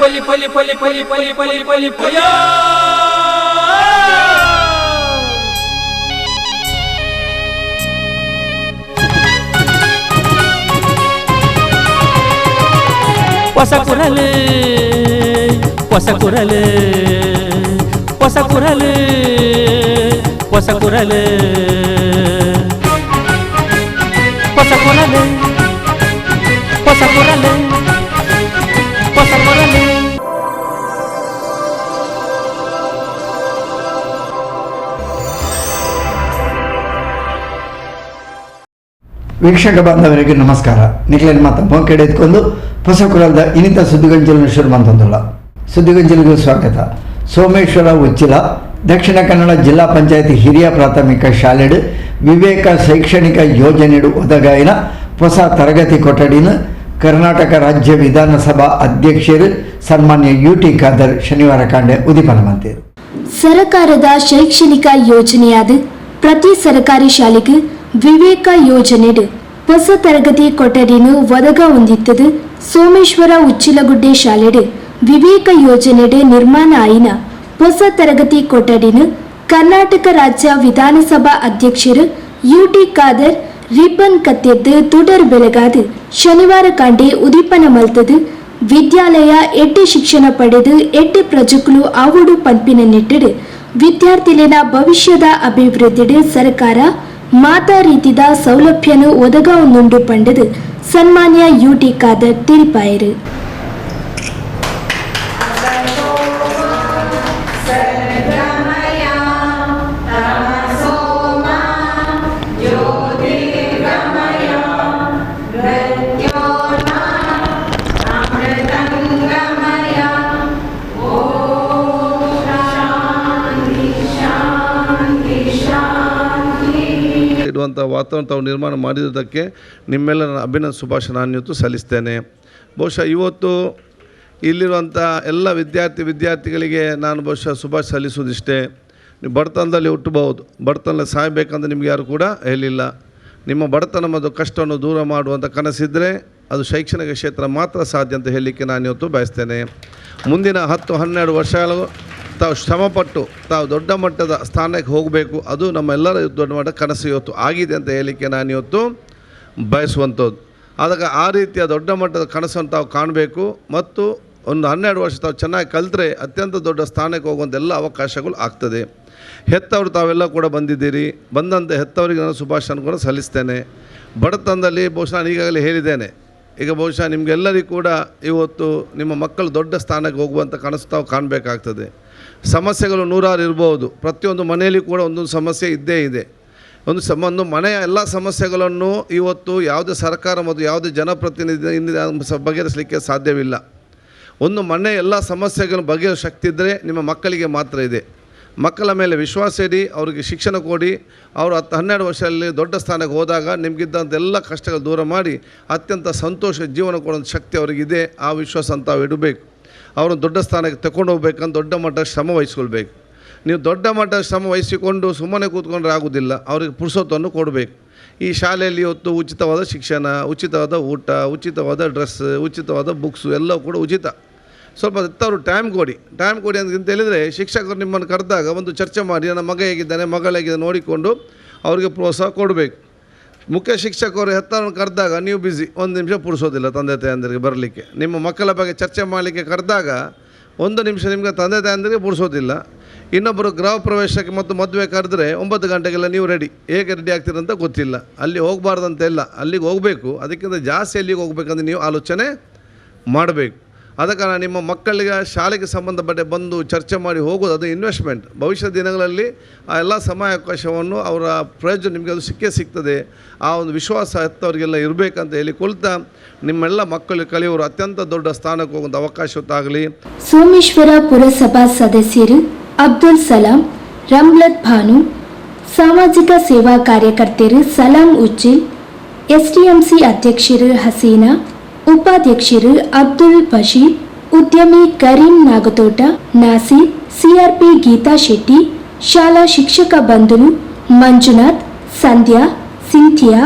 ಪಲಿ ಪಲಿ ಪಲಿ ಪಲಿ ಪಲಿ ಪಲಿ ಪಲಿ ಪಯ. ಹೊಸ ಕುರಲು, ಹೊಸ ಕುರಲು, ಹೊಸ ಕುರಲು, ಹೊಸ ಕುರಲು, ಹೊಸ ಕುರಲು, ಹೊಸ ಕುರಲು, ಹೊಸ ಕುರಲು. ವೀಕ್ಷಕ ಬಾಂಧವರಿಗೆ ನಮಸ್ಕಾರ. ನಿಖಿಲನ್ ಮಾತ ಮೊಂಕೆಡೆ ಎತ್ಕೊಂಡು ಹೊಸಕುಲದ ಇನ್ನಿತ ಸುದ್ದಿಗಂಜಲನ್ನು ಶುರು ಮಂತಂದುಲ್ಲ. ಸುದ್ದಿಗಂಜಲಿಗೂ ಸ್ವಾಗತ. ಸೋಮೇಶ್ವರ ಉಚ್ಚಿಲ ದಕ್ಷಿಣ ಕನ್ನಡ ಜಿಲ್ಲಾ ಪಂಚಾಯತಿ ಹಿರಿಯ ಪ್ರಾಥಮಿಕ ಶಾಲೆಡು ವಿವೇಕ ಶೈಕ್ಷಣಿಕ ಯೋಜನೆಡು ಒದಗಾಯಿನ ಹೊಸ ತರಗತಿ ಕೊಠಡಿನ ಕರ್ನಾಟಕ ರಾಜ್ಯ ವಿಧಾನಸಭಾ ಅಧ್ಯಕ್ಷರು ಸನ್ಮಾನ್ಯ ಯು ಟಿ ಖಾದರ್ ಶನಿವಾರ ಕಾಂಡೆ ಉದಿಪನ ಮಂತಿರು. ಸರಕಾರದ ಶೈಕ್ಷಣಿಕ ಯೋಜನೆಯಾದ ಪ್ರತಿ ಸರಕಾರಿ ಶಾಲೆಗೆ ವಿವೇಕ ಯೋಜನೆಡು ಹೊಸ ತರಗತಿ ಕೊಠಡಿನು ಒದಗ ಹೊಂದಿತ್ತದು. ಸೋಮೇಶ್ವರ ಉಚ್ಚಿಲಗುಡ್ಡೆ ಶಾಲೆಡು ವಿವೇಕ ಯೋಜನೆಡು ನಿರ್ಮಾಣ ಆಯಿನ ಹೊಸ ತರಗತಿ ಕೊಠಡಿನು ಕರ್ನಾಟಕ ರಾಜ್ಯ ವಿಧಾನಸಭಾ ಅಧ್ಯಕ್ಷರು ಯುಟಿ ಖಾದರ್ ರಿಬ್ಬನ್ ಕತ್ತೆದ್ದು ತುಡರ್ ಬೆಳಗಾದು ಶನಿವಾರ ಕಾಂಡೆ ಉದೀಪನ ಮಲ್ತದು. ವಿದ್ಯಾಲಯ ಎಡ್ಡೆ ಶಿಕ್ಷಣ ಪಡೆದು ಎಡ್ಡೆ ಪ್ರಜೆಗಳು ಆವಡು ಪಂಪಿನ ನಿಟ್ಟಿಡು ವಿದ್ಯಾರ್ಥಿಲಿನ ಭವಿಷ್ಯದ ಅಭಿವೃದ್ಧಿಡು ಸರ್ಕಾರ ಮಾತಾ ರೀತಿದ ಸೌಲಭ್ಯನು ಒದಗಾವೊಂದುಂಡು ಪಂಡದು ಸನ್ಮಾನ್ಯ ಯುಟಿ ಖಾದರ್ ತಿಳಿಪಾಯರು. ಇರುವಂಥ ವಾತಾವರಣ ತಾವು ನಿರ್ಮಾಣ ಮಾಡಿರುವುದಕ್ಕೆ ನಿಮ್ಮೆಲ್ಲರ ಅಭಿನಂದನೆ ಶುಭಾಶಯ ನಾನು ಇವತ್ತು ಸಲ್ಲಿಸ್ತೇನೆ. ಬಹುಶಃ ಇವತ್ತು ಇಲ್ಲಿರುವಂಥ ಎಲ್ಲ ವಿದ್ಯಾರ್ಥಿಗಳಿಗೆ ನಾನು ಬಹುಶಃ ಶುಭಾಶಯ ಸಲ್ಲಿಸುವುದಿಷ್ಟೇ. ನೀವು ಬಡತನದಲ್ಲಿ ಹುಟ್ಟಬಹುದು, ಬಡತನದಲ್ಲಿ ಸಾಯಬೇಕಂತ ನಿಮ್ಗೆ ಯಾರು ಕೂಡ ಹೇಳಿಲ್ಲ. ನಿಮ್ಮ ಬಡತನ ಮತ್ತು ಕಷ್ಟವನ್ನು ದೂರ ಮಾಡುವಂಥ ಕನಸಿದ್ದರೆ ಅದು ಶೈಕ್ಷಣಿಕ ಕ್ಷೇತ್ರ ಮಾತ್ರ ಸಾಧ್ಯ ಅಂತ ಹೇಳಲಿಕ್ಕೆ ನಾನು ಇವತ್ತು ಬಯಸ್ತೇನೆ. ಮುಂದಿನ 10-12 ವರ್ಷಗಳು ತಾವು ಶ್ರಮಪಟ್ಟು ತಾವು ದೊಡ್ಡ ಮಟ್ಟದ ಸ್ಥಾನಕ್ಕೆ ಹೋಗಬೇಕು. ಅದು ನಮ್ಮೆಲ್ಲರ ದೊಡ್ಡ ಮಟ್ಟದ ಕನಸು ಇವತ್ತು ಆಗಿದೆ ಅಂತ ಹೇಳಲಿಕ್ಕೆ ನಾನಿವತ್ತು ಬಯಸುವಂಥದ್ದು. ಆದಾಗ ಆ ರೀತಿಯ ದೊಡ್ಡ ಮಟ್ಟದ ಕನಸನ್ನು ತಾವು ಕಾಣಬೇಕು ಮತ್ತು ಒಂದು 12 ವರ್ಷ ತಾವು ಚೆನ್ನಾಗಿ ಕಲಿತ್ರೆ ಅತ್ಯಂತ ದೊಡ್ಡ ಸ್ಥಾನಕ್ಕೆ ಹೋಗುವಂಥ ಎಲ್ಲ ಅವಕಾಶಗಳು ಆಗ್ತದೆ. ಹೆತ್ತವರು ತಾವೆಲ್ಲ ಕೂಡ ಬಂದಿದ್ದೀರಿ. ಬಂದಂಥ ಹೆತ್ತವರಿಗೆ ನಾನು ಶುಭಾಶಯ ಕೂಡ ಸಲ್ಲಿಸ್ತೇನೆ. ಬಡತನದಲ್ಲಿ ಬಹುಶಃ ನಾನು ಈಗಾಗಲೇ ಹೇಳಿದ್ದೇನೆ. ಈಗ ಬಹುಶಃ ನಿಮಗೆಲ್ಲರಿಗೂ ಕೂಡ ಇವತ್ತು ನಿಮ್ಮ ಮಕ್ಕಳು ದೊಡ್ಡ ಸ್ಥಾನಕ್ಕೆ ಹೋಗುವಂಥ ಕನಸು ತಾವು ಕಾಣಬೇಕಾಗ್ತದೆ. ಸಮಸ್ಯೆಗಳು ನೂರಾರು ಇರ್ಬೋದು. ಪ್ರತಿಯೊಂದು ಮನೆಯಲ್ಲಿ ಕೂಡ ಒಂದೊಂದು ಸಮಸ್ಯೆ ಇದ್ದೇ ಇದೆ. ಒಂದು ಮನೆಯ ಎಲ್ಲ ಸಮಸ್ಯೆಗಳನ್ನು ಇವತ್ತು ಯಾವುದೇ ಸರ್ಕಾರ ಮತ್ತು ಯಾವುದೇ ಜನಪ್ರತಿನಿಧಿ ಬಗೆಹರಿಸಲಿಕ್ಕೆ ಸಾಧ್ಯವಿಲ್ಲ. ಒಂದು ಮನೆ ಎಲ್ಲ ಸಮಸ್ಯೆಗಳನ್ನು ಬಗೆಹರಿಸೋ ಶಕ್ತಿ ಇದ್ದರೆ ನಿಮ್ಮ ಮಕ್ಕಳಿಗೆ ಮಾತ್ರ ಇದೆ. ಮಕ್ಕಳ ಮೇಲೆ ವಿಶ್ವಾಸ ಇಡಿ, ಅವರಿಗೆ ಶಿಕ್ಷಣ ಕೊಡಿ. ಅವರು 10-12 ವರ್ಷದಲ್ಲಿ ದೊಡ್ಡ ಸ್ಥಾನಕ್ಕೆ ಹೋದಾಗ ನಿಮಗಿದ್ದಂಥ ಎಲ್ಲ ಕಷ್ಟಗಳು ದೂರ ಮಾಡಿ ಅತ್ಯಂತ ಸಂತೋಷ ಜೀವನ ಕೊಡೋಂಥ ಶಕ್ತಿ ಅವರಿಗಿದೆ. ಆ ವಿಶ್ವಾಸ ಅಂತ ತಾವು ಇಡಬೇಕು. ಅವರನ್ನು ದೊಡ್ಡ ಸ್ಥಾನಕ್ಕೆ ತಗೊಂಡು ಹೋಗ್ಬೇಕಂತ ದೊಡ್ಡ ಮಟ್ಟದ ಶ್ರಮ ವಹಿಸ್ಕೊಳ್ಬೇಕು. ನೀವು ದೊಡ್ಡ ಮಟ್ಟದ ಶ್ರಮ ವಹಿಸಿಕೊಂಡು ಸುಮ್ಮನೆ ಕೂತ್ಕೊಂಡ್ರೆ ಆಗೋದಿಲ್ಲ. ಅವ್ರಿಗೆ ಪುರುಸೊತ್ತನ್ನು ಕೊಡಬೇಕು. ಈ ಶಾಲೆಯಲ್ಲಿ ಇವತ್ತು ಉಚಿತವಾದ ಶಿಕ್ಷಣ, ಉಚಿತವಾದ ಊಟ, ಉಚಿತವಾದ ಡ್ರೆಸ್, ಉಚಿತವಾದ ಬುಕ್ಸು ಎಲ್ಲವೂ ಕೂಡ ಉಚಿತ. ಸ್ವಲ್ಪ ಹೆತ್ತವರು ಟೈಮ್ ಕೊಡಿ. ಟೈಮ್ ಕೊಡಿ ಅಂತ ಹೇಳಿದರೆ ಶಿಕ್ಷಕರು ನಿಮ್ಮನ್ನು ಕರೆದಾಗ ಒಂದು ಚರ್ಚೆ ಮಾಡಿ ನನ್ನ ಮಗ ಹೇಗಿದ್ದಾನೆ, ಮಗಳು ಹೇಗಿದ್ದಾನೆ ನೋಡಿಕೊಂಡು ಅವರಿಗೆ ಪ್ರೋತ್ಸಾಹ ಕೊಡಬೇಕು. ಮುಖ್ಯ ಶಿಕ್ಷಕರು ಹೆತ್ತವರನ್ನು ಕರೆದಾಗ ನೀವು ಬ್ಯುಸಿ, ಒಂದು ನಿಮಿಷ ಪುರುಸೋದಿಲ್ಲ ತಂದೆ ತಾಯಂದಿರಿಗೆ ಬರಲಿಕ್ಕೆ. ನಿಮ್ಮ ಮಕ್ಕಳ ಬಗ್ಗೆ ಚರ್ಚೆ ಮಾಡಲಿಕ್ಕೆ ಕರೆದಾಗ ಒಂದು ನಿಮಿಷ ನಿಮಗೆ ತಂದೆ ತಾಯಂದಿರಿಗೆ ಪುರುಸೋದಿಲ್ಲ. ಇನ್ನೊಬ್ಬರು ಗೃಹ ಪ್ರವೇಶಕ್ಕೆ ಮತ್ತು ಮದುವೆ ಕರೆದ್ರೆ 9 ಗಂಟೆಗೆಲ್ಲ ನೀವು ರೆಡಿ. ಹೇಗೆ ರೆಡಿ ಆಗ್ತೀರಂತ ಗೊತ್ತಿಲ್ಲ. ಅಲ್ಲಿ ಹೋಗಬಾರ್ದಂತ ಇಲ್ಲ, ಅಲ್ಲಿಗೆ ಹೋಗಬೇಕು. ಅದಕ್ಕಿಂತ ಜಾಸ್ತಿ ಅಲ್ಲಿಗೆ ಹೋಗ್ಬೇಕಂತ ನೀವು ಆಲೋಚನೆ ಮಾಡಬೇಕು. ಆದ ಕಾರಣ ನಿಮ್ಮ ಮಕ್ಕಳಿಗೆ ಶಾಲೆಗೆ ಸಂಬಂಧಪಟ್ಟ ಬಂದು ಚರ್ಚೆ ಮಾಡಿ ಹೋಗೋದು ಅದು ಇನ್ವೆಸ್ಟ್ಮೆಂಟ್. ಭವಿಷ್ಯದ ದಿನಗಳಲ್ಲಿ ಆ ಎಲ್ಲ ಸಮಯಾವಕಾಶವನ್ನು ಅವರ ಪ್ರಯೋಜನ ನಿಮಗೆ ಅದು ಸಿಕ್ಕೇ ಸಿಗ್ತದೆ. ಆ ಒಂದು ವಿಶ್ವಾಸ ಹೆತ್ತವರಿಗೆಲ್ಲ ಇರಬೇಕಂತ ಹೇಳಿಕೊಳ್ತಾ ನಿಮ್ಮೆಲ್ಲ ಮಕ್ಕಳು ಕಲಿಯೋರು ಅತ್ಯಂತ ದೊಡ್ಡ ಸ್ಥಾನಕ್ಕೆ ಹೋಗುವಂಥ ಅವಕಾಶವಾಗಲಿ. ಸೋಮೇಶ್ವರ ಪುರಸಭಾ ಸದಸ್ಯರು ಅಬ್ದುಲ್ ಸಲಾಂ, ರಮ್ಲತ್ ಭಾನು, ಸಾಮಾಜಿಕ ಸೇವಾ ಕಾರ್ಯಕರ್ತರು ಸಲಾಂ ಉಚ್ಚಿಲ್, ಎಸ್ಡಿಎಂಸಿ ಅಧ್ಯಕ್ಷರು ಹಸೀನಾ, ಉಪಾಧ್ಯಕ್ಷರು ಅಬ್ದುಲ್ ಬಶೀರ್, ಉದ್ಯಮಿ ಕರೀಂ ನಾಗತೋಟ, ನಾಸೀರ್, ಸಿಆರ್ಪಿ ಗೀತಾ ಶೆಟ್ಟಿ, ಶಾಲಾ ಶಿಕ್ಷಕ ಬಂಧುಲು ಮಂಜುನಾಥ್, ಸಂಧ್ಯಾ, ಸಿಂಥಿಯಾ,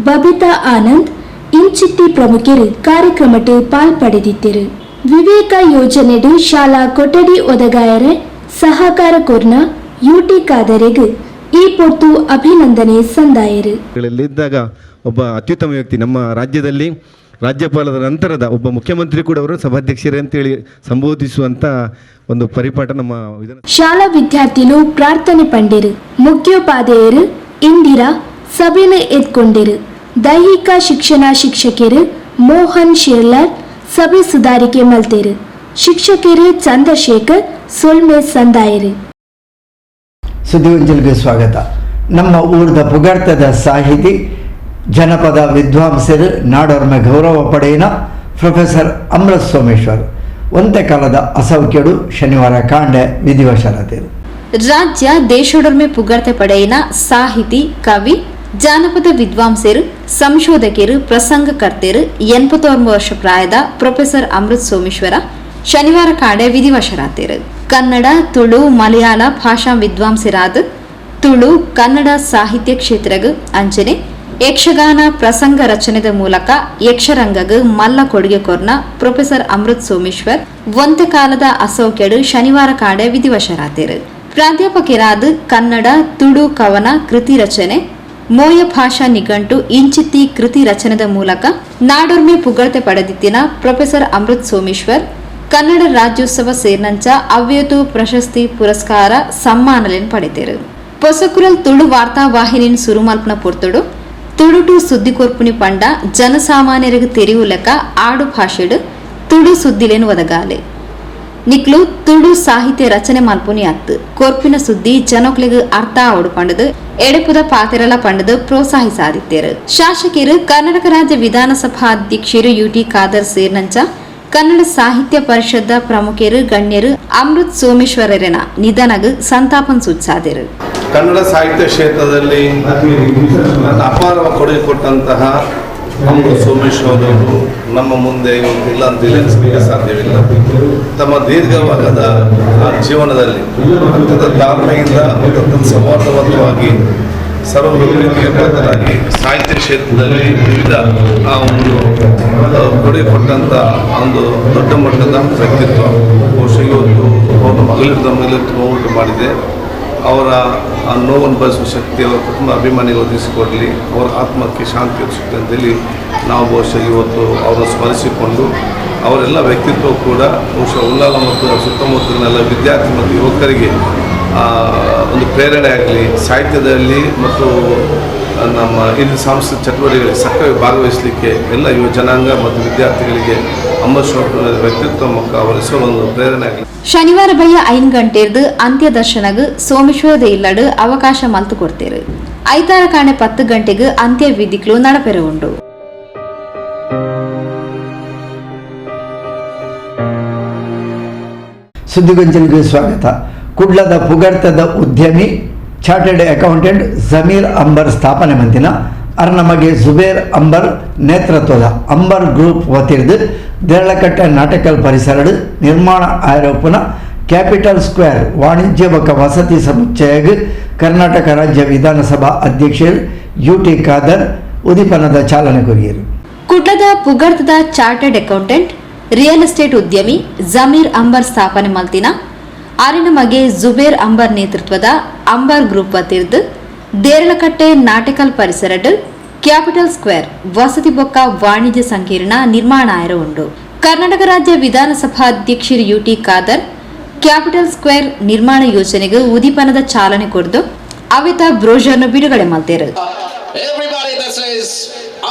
ಬಬಿತಾ ಆನಂದ್ ಇಂಚಿತ್ತಿ ಪ್ರಮುಖರು ಕಾರ್ಯಕ್ರಮಕ್ಕೆ ಪಾಲ್ಪಡೆದಿದ್ದರು. ವಿವೇಕ ಯೋಜನೆಡು ಶಾಲಾ ಕೊಠಡಿ ಒದಗಾಯರೆ ಸಹಕಾರ ಕೋರ್ನ ಯುಟಿ ಖಾದರೆಗ್ ಈ ಪೊರ್ತು ಅಭಿನಂದನೆ ಸಂದಾಯರು. ಗಳಲ್ಲಿದ್ದಾಗ ಒಬ್ಬ ಅತ್ಯುತ್ತಮ ವ್ಯಕ್ತಿ, ನಮ್ಮ ರಾಜ್ಯದಲ್ಲಿ ರಾಜ್ಯಪಾಲರ ನಂತರದ ಒಬ್ಬ ಮುಖ್ಯಮಂತ್ರಿ ಕೂಡ ಅವರು ಸಭಾಧ್ಯಕ್ಷರೇ ಅಂತೇಳಿ ಸಂಬೋಧಿಸುವಂಥ ಒಂದು ಪರಿಪಾಠ ನಮ್ಮ ವಿಧಾನ. ಶಾಲಾ ವಿದ್ಯಾರ್ಥಿಲು ಪ್ರಾರ್ಥನೆ ಪಂಡಿರು. ಮುಖ್ಯೋಪಾಧ್ಯಾಯರು ಇಂದಿರಾ ಸಭೆನ ಎತ್ಕೊಂಡಿರು. ದೈಹಿಕ ಶಿಕ್ಷಣ ಶಿಕ್ಷಕರು ಮೋಹನ್ ಶೇರ್ಲಾರ್ ಸಭೆ ಸುಧಾರಿಕೆ ಮಲ್ತೇರು. ಶಿಕ್ಷಕರು ಚಂದ್ರಶೇಖರ್ ಸೊಲ್ಮೆ ಸಂದಾಯರು. ಸುದ್ದಿಗೊಂಚಲಿಗೆ ಸ್ವಾಗತ. ನಮ್ಮ ಊರದ ಪುಗರ್ತದ ಸಾಹಿತಿ, ಜನಪದ ವಿದ್ವಾಂಸರು, ನಾಡೋರ್ಮೆ ಗೌರವ ಪಡೆಯಿನ ಪ್ರೊಫೆಸರ್ ಅಮೃತ್ ಸೋಮೇಶ್ವರ್ ಒಂತೆ ಕಾಲದ ಅಸೌಖ್ಯಡು ಶನಿವಾರ ಕಾಂಡೆ ವಿಧಿವಶರಾದರು. ರಾಜ್ಯ ದೇಶೊಡೊರ್ಮೆ ಪುಗರ್ತೆ ಪಡೆಯಿನ ಸಾಹಿತಿ, ಕವಿ, ಜಾನಪದ ವಿದ್ವಾಂಸರು, ಸಂಶೋಧಕರು, ಪ್ರಸಂಗಕರ್ತರು, 89 ವರ್ಷ ಪ್ರಾಯದ ಪ್ರೊಫೆಸರ್ ಅಮೃತ್ ಸೋಮೇಶ್ವರ ಶನಿವಾರ ಕಾಡೆ ವಿಧಿವಶರಾತೇರು. ಕನ್ನಡ, ತುಳು, ಮಲಯಾಳ ಭಾಷಾ ವಿದ್ವಾಂಸರಾದ ತುಳು ಕನ್ನಡ ಸಾಹಿತ್ಯ ಕ್ಷೇತ್ರಗ್ ಅಂಚನೆ ಯಕ್ಷಗಾನ ಪ್ರಸಂಗ ರಚನೆದ ಮೂಲಕ ಯಕ್ಷರಂಗಗ್ ಮಲ್ಲ ಕೊಡುಗೆ ಕೊರ್ನ ಪ್ರೊಫೆಸರ್ ಅಮೃತ್ ಸೋಮೇಶ್ವರ್ ಒಂತೆ ಕಾಲದ ಅಸೌಖ್ಯಡು ಶನಿವಾರ ಕಾಡೆ ವಿಧಿವಶರಾತೇರು. ಪ್ರಾಧ್ಯಾಪಕರಾದ ಕನ್ನಡ, ತುಳು ಕವನ ಕೃತಿ ರಚನೆ, ಮೋಯ ಭಾಷಾ ನಿಘಂಟು ಇಂಚಿತ್ತಿ ಕೃತಿ ರಚನೆದ ಮೂಲಕ ನಾಡೊರ್ಮೆ ಪುಗಳ್ತೆ ಪಡೆದಿತ್ತಿನ ಪ್ರೊಫೆಸರ್ ಅಮೃತ್ ಸೋಮೇಶ್ವರ್ ಕನ್ನಡ ರಾಜ್ಯೋತ್ಸವ ಸೇರ್ನಂಚ ಅವ್ಯತು ಪ್ರಶಸ್ತಿ ಪುರಸ್ಕಾರ ಸಮ್ಮಾನಲೆನ್ ಪಡೆತೇರು. ಪೊಸಕುರಲ್ ತುಳು ವಾರ್ತಾ ವಾಹಿನಿನ್ ಸುರುಮಲ್ಪನ ಪೊರ್ತುಡು ತುಳುಟು ಸುದ್ದಿ ಕೊರ್ಪುನಿ ಪಂಡ ಜನಸಾಮಾನ್ಯರಿಗೆ ತೆರಿವುಲೆಕ ಆಡು ಭಾಷೆಡು ತುಳು ಸುದ್ದಿಲೇನು ಒದಗಾಲೆ, ನಿಕ್ಲು ತುಳು ಸಾಹಿತ್ಯ ರಚನೆ ಮಲ್ಪುನಿ ಅತ್ತು, ಕೊರ್ಪಿನ ಸುದ್ದಿ ಜನೊಕ್ಲೆಗ್ ಅರ್ಥ ಆವಡು ಪಂಡದು ಎಡೆಪುದ ಪಾತೆರಲ ಪಂಡದು ಪ್ರೋತ್ಸಾಹಿಸಾದಿತ್ತೇರು. ಶಾಸಕರು, ಕರ್ನಾಟಕ ರಾಜ್ಯ ವಿಧಾನಸಭಾ ಅಧ್ಯಕ್ಷರು ಯುಟಿ ಖಾದರ್ ಸೇರ್ನಂಚ ಕನ್ನಡ ಸಾಹಿತ್ಯ ಪರಿಷದ್ದ ಪ್ರಮುಖರು, ಗಣ್ಯರು ಅಮೃತ್ ಸೋಮೇಶ್ವರರೆನ ನಿಧನಗ್ ಸಂತಾಪನ್ ಸೂಚಿಸಾದರು. ಕನ್ನಡ ಸಾಹಿತ್ಯ ಕ್ಷೇತ್ರದಲ್ಲಿ ನನ್ನ ಅಪಾರ ಕೊಡುಗೆ ಕೊಟ್ಟಂತಹ ಅಮೃತ್ ಸೋಮೇಶ್ವರವರು ನಮ್ಮ ಮುಂದೆ ಇವತ್ತು ಇಲ್ಲ ಅಂತ ಹೇಳಿ ಸಾಧ್ಯವಿಲ್ಲ. ತಮ್ಮ ದೀರ್ಘವಾದ ಆ ಜೀವನದಲ್ಲಿ ಅತ್ಯಂತ ತಾಳ್ಮೆಯಿಂದ ಮತ್ತು ಅತ್ಯಂತ ಸಮರ್ಥವಂತವಾಗಿ, ಸರ್ವ ಪ್ರೀತಿಗೆ ಪಾತ್ರರಾಗಿ, ಸಾಹಿತ್ಯ ಕ್ಷೇತ್ರದಲ್ಲಿ ವಿವಿಧ ಆ ಒಂದು ಕೊಡುಗೆ ಕೊಟ್ಟಂಥ ಒಂದು ದೊಡ್ಡ ಮಟ್ಟದ ವ್ಯಕ್ತಿತ್ವ. ಬಹುಶಃ ಇವತ್ತು ಅವರ ಮಗಳಿರ್ದ ಮಗಳಿಗೆ ನೋವುಂಟು ಮಾಡಿದೆ. ಅವರ ಆ ನೋವನ್ನು ಭರಿಸುವ ಶಕ್ತಿ ಅವರ ಕುಟುಂಬ ಅಭಿಮಾನಿಗಳು ಒದಗಿಸಿಕೊಡಲಿ, ಅವರ ಆತ್ಮಕ್ಕೆ ಶಾಂತಿ ಒದಗಿಸುತ್ತೆ ಅಂತೇಳಿ ನಾವು ಬಹುಶಃ ಇವತ್ತು ಅವರನ್ನು ಸ್ಮರಿಸಿಕೊಂಡು, ಅವರೆಲ್ಲ ವ್ಯಕ್ತಿತ್ವ ಕೂಡ ಬಹುಶಃ ಉಲ್ಲಾಲ ಮತ್ತು ಸುತ್ತಮುತ್ತಲಿನೆಲ್ಲ ವಿದ್ಯಾರ್ಥಿ ಮತ್ತು ಯುವಕರಿಗೆ ಒಂದು ಪ್ರೇರಣೆ ಆಗಲಿ. ಸಾಹಿತ್ಯದಲ್ಲಿ ಮತ್ತು ನಮ್ಮ ಇಲ್ಲಿ ಸಾಂಸ್ಕೃತಿಕ ಚಟುವಟಿಕೆಗಳಿಗೆ ಸಕ್ರಿಯ ಭಾಗವಹಿಸಲಿಕ್ಕೆ ಎಲ್ಲ ಯುವ ಜನಾಂಗ ಮತ್ತು ವಿದ್ಯಾರ್ಥಿಗಳಿಗೆ ಅಂಬರೀಷ್ ವ್ಯಕ್ತಿತ್ವ ಮತ್ತು ಅವರ ಹೆಸರು ಒಂದು ಪ್ರೇರಣೆ ಆಗಲಿ. ಶನಿವಾರ ಬಯ್ಯ 5 ಗಂಟೆರ್ದು ಅಂತ್ಯ ದರ್ಶನಗ್ ಸೋಮೇಶ್ವರದ ಇಲ್ಲಡು ಅವಕಾಶ ಮಲ್ತು ಕೊಡ್ತೇರು. ಐತಾರ ಕಾಣೆ 10 ಗಂಟೆಗೆ ಅಂತ್ಯ ವಿಧಿಕ್ಲು ನಡಪೆರ ಉಂಡು. ಸುದ್ದಿಗೊಂಚಲಿಗೆ ಸ್ವಾಗತ. ಕುಡ್ಲದ ಪುಗರ್ತದ ಉದ್ಯಮಿ, ಚಾರ್ಟರ್ಡ್ ಅಕೌಂಟೆಂಟ್ ಜಮೀರ್ ಅಂಬರ್ ಸ್ಥಾಪನೆ ಮಂತಿನ ಅರ್ನಮಗೆ ಜುಬೇರ್ ಅಂಬರ್ ನೇತೃತ್ವದ ಅಂಬರ್ ಗ್ರೂಪ್ ವತಿರ್ದು ದೇರಳಕಟ್ಟೆ ನಾಟಕಲ್ ಪರಿಸರಡು ನಿರ್ಮಾಣ ಆರೋಪನ ಕ್ಯಾಪಿಟಲ್ ಸ್ಕ್ವೇರ್ ವಾಣಿಜ್ಯ ಬೊಕ್ಕ ವಸತಿ ಸಮುಚ್ಚಯಗ್ ಕರ್ನಾಟಕ ರಾಜ್ಯ ವಿಧಾನಸಭಾ ಅಧ್ಯಕ್ಷರು ಯುಟಿ ಖಾದರ್ ಉದ್ದೀಪನದ ಚಾಲನೆ ಕೊರಿಯರು. ಕುಡ್ಲದ ಪುಗರ್ತದ chartered accountant, real estate ಉದ್ಯಮಿ ಜಮೀರ್ ಅಂಬರ್ ಸ್ಥಾಪನೆ ಮಲ್ತಿನ ಆರಿನ ಮಗೆ ಜುಬೇರ್ ಅಂಬರ್ ನೇತೃತ್ವದ ಅಂಬರ್ ಗ್ರೂಪ್ ವತಿರ್ದು ದೇರಳಕಟ್ಟೆ ನಾಟಕಲ್ ಪರಿಸರಡ್ ಕ್ಯಾಪಿಟಲ್ ಸ್ಕ್ವೇರ್ ವಸತಿ ಬೊಕ್ಕ ವಾಣಿಜ್ಯ ಸಂಕೀರ್ಣ ನಿರ್ಮಾಣ ಆಯರ ಉಂಡು. ಕರ್ನಾಟಕ ರಾಜ್ಯ ವಿಧಾನಸಭಾ ಅಧ್ಯಕ್ಷರು UT Khader capital square ನಿರ್ಮಾಣ ಯೋಜನೆಗೆ ಉದ್ದೀಪನದ ಚಾಲನೆ ಕೊಡ್ದು ಅವಿತ ಬ್ರೋಜರ್ನು ಬಿಡುಗಡೆ ಮಲ್ತೇರು. Everybody, this is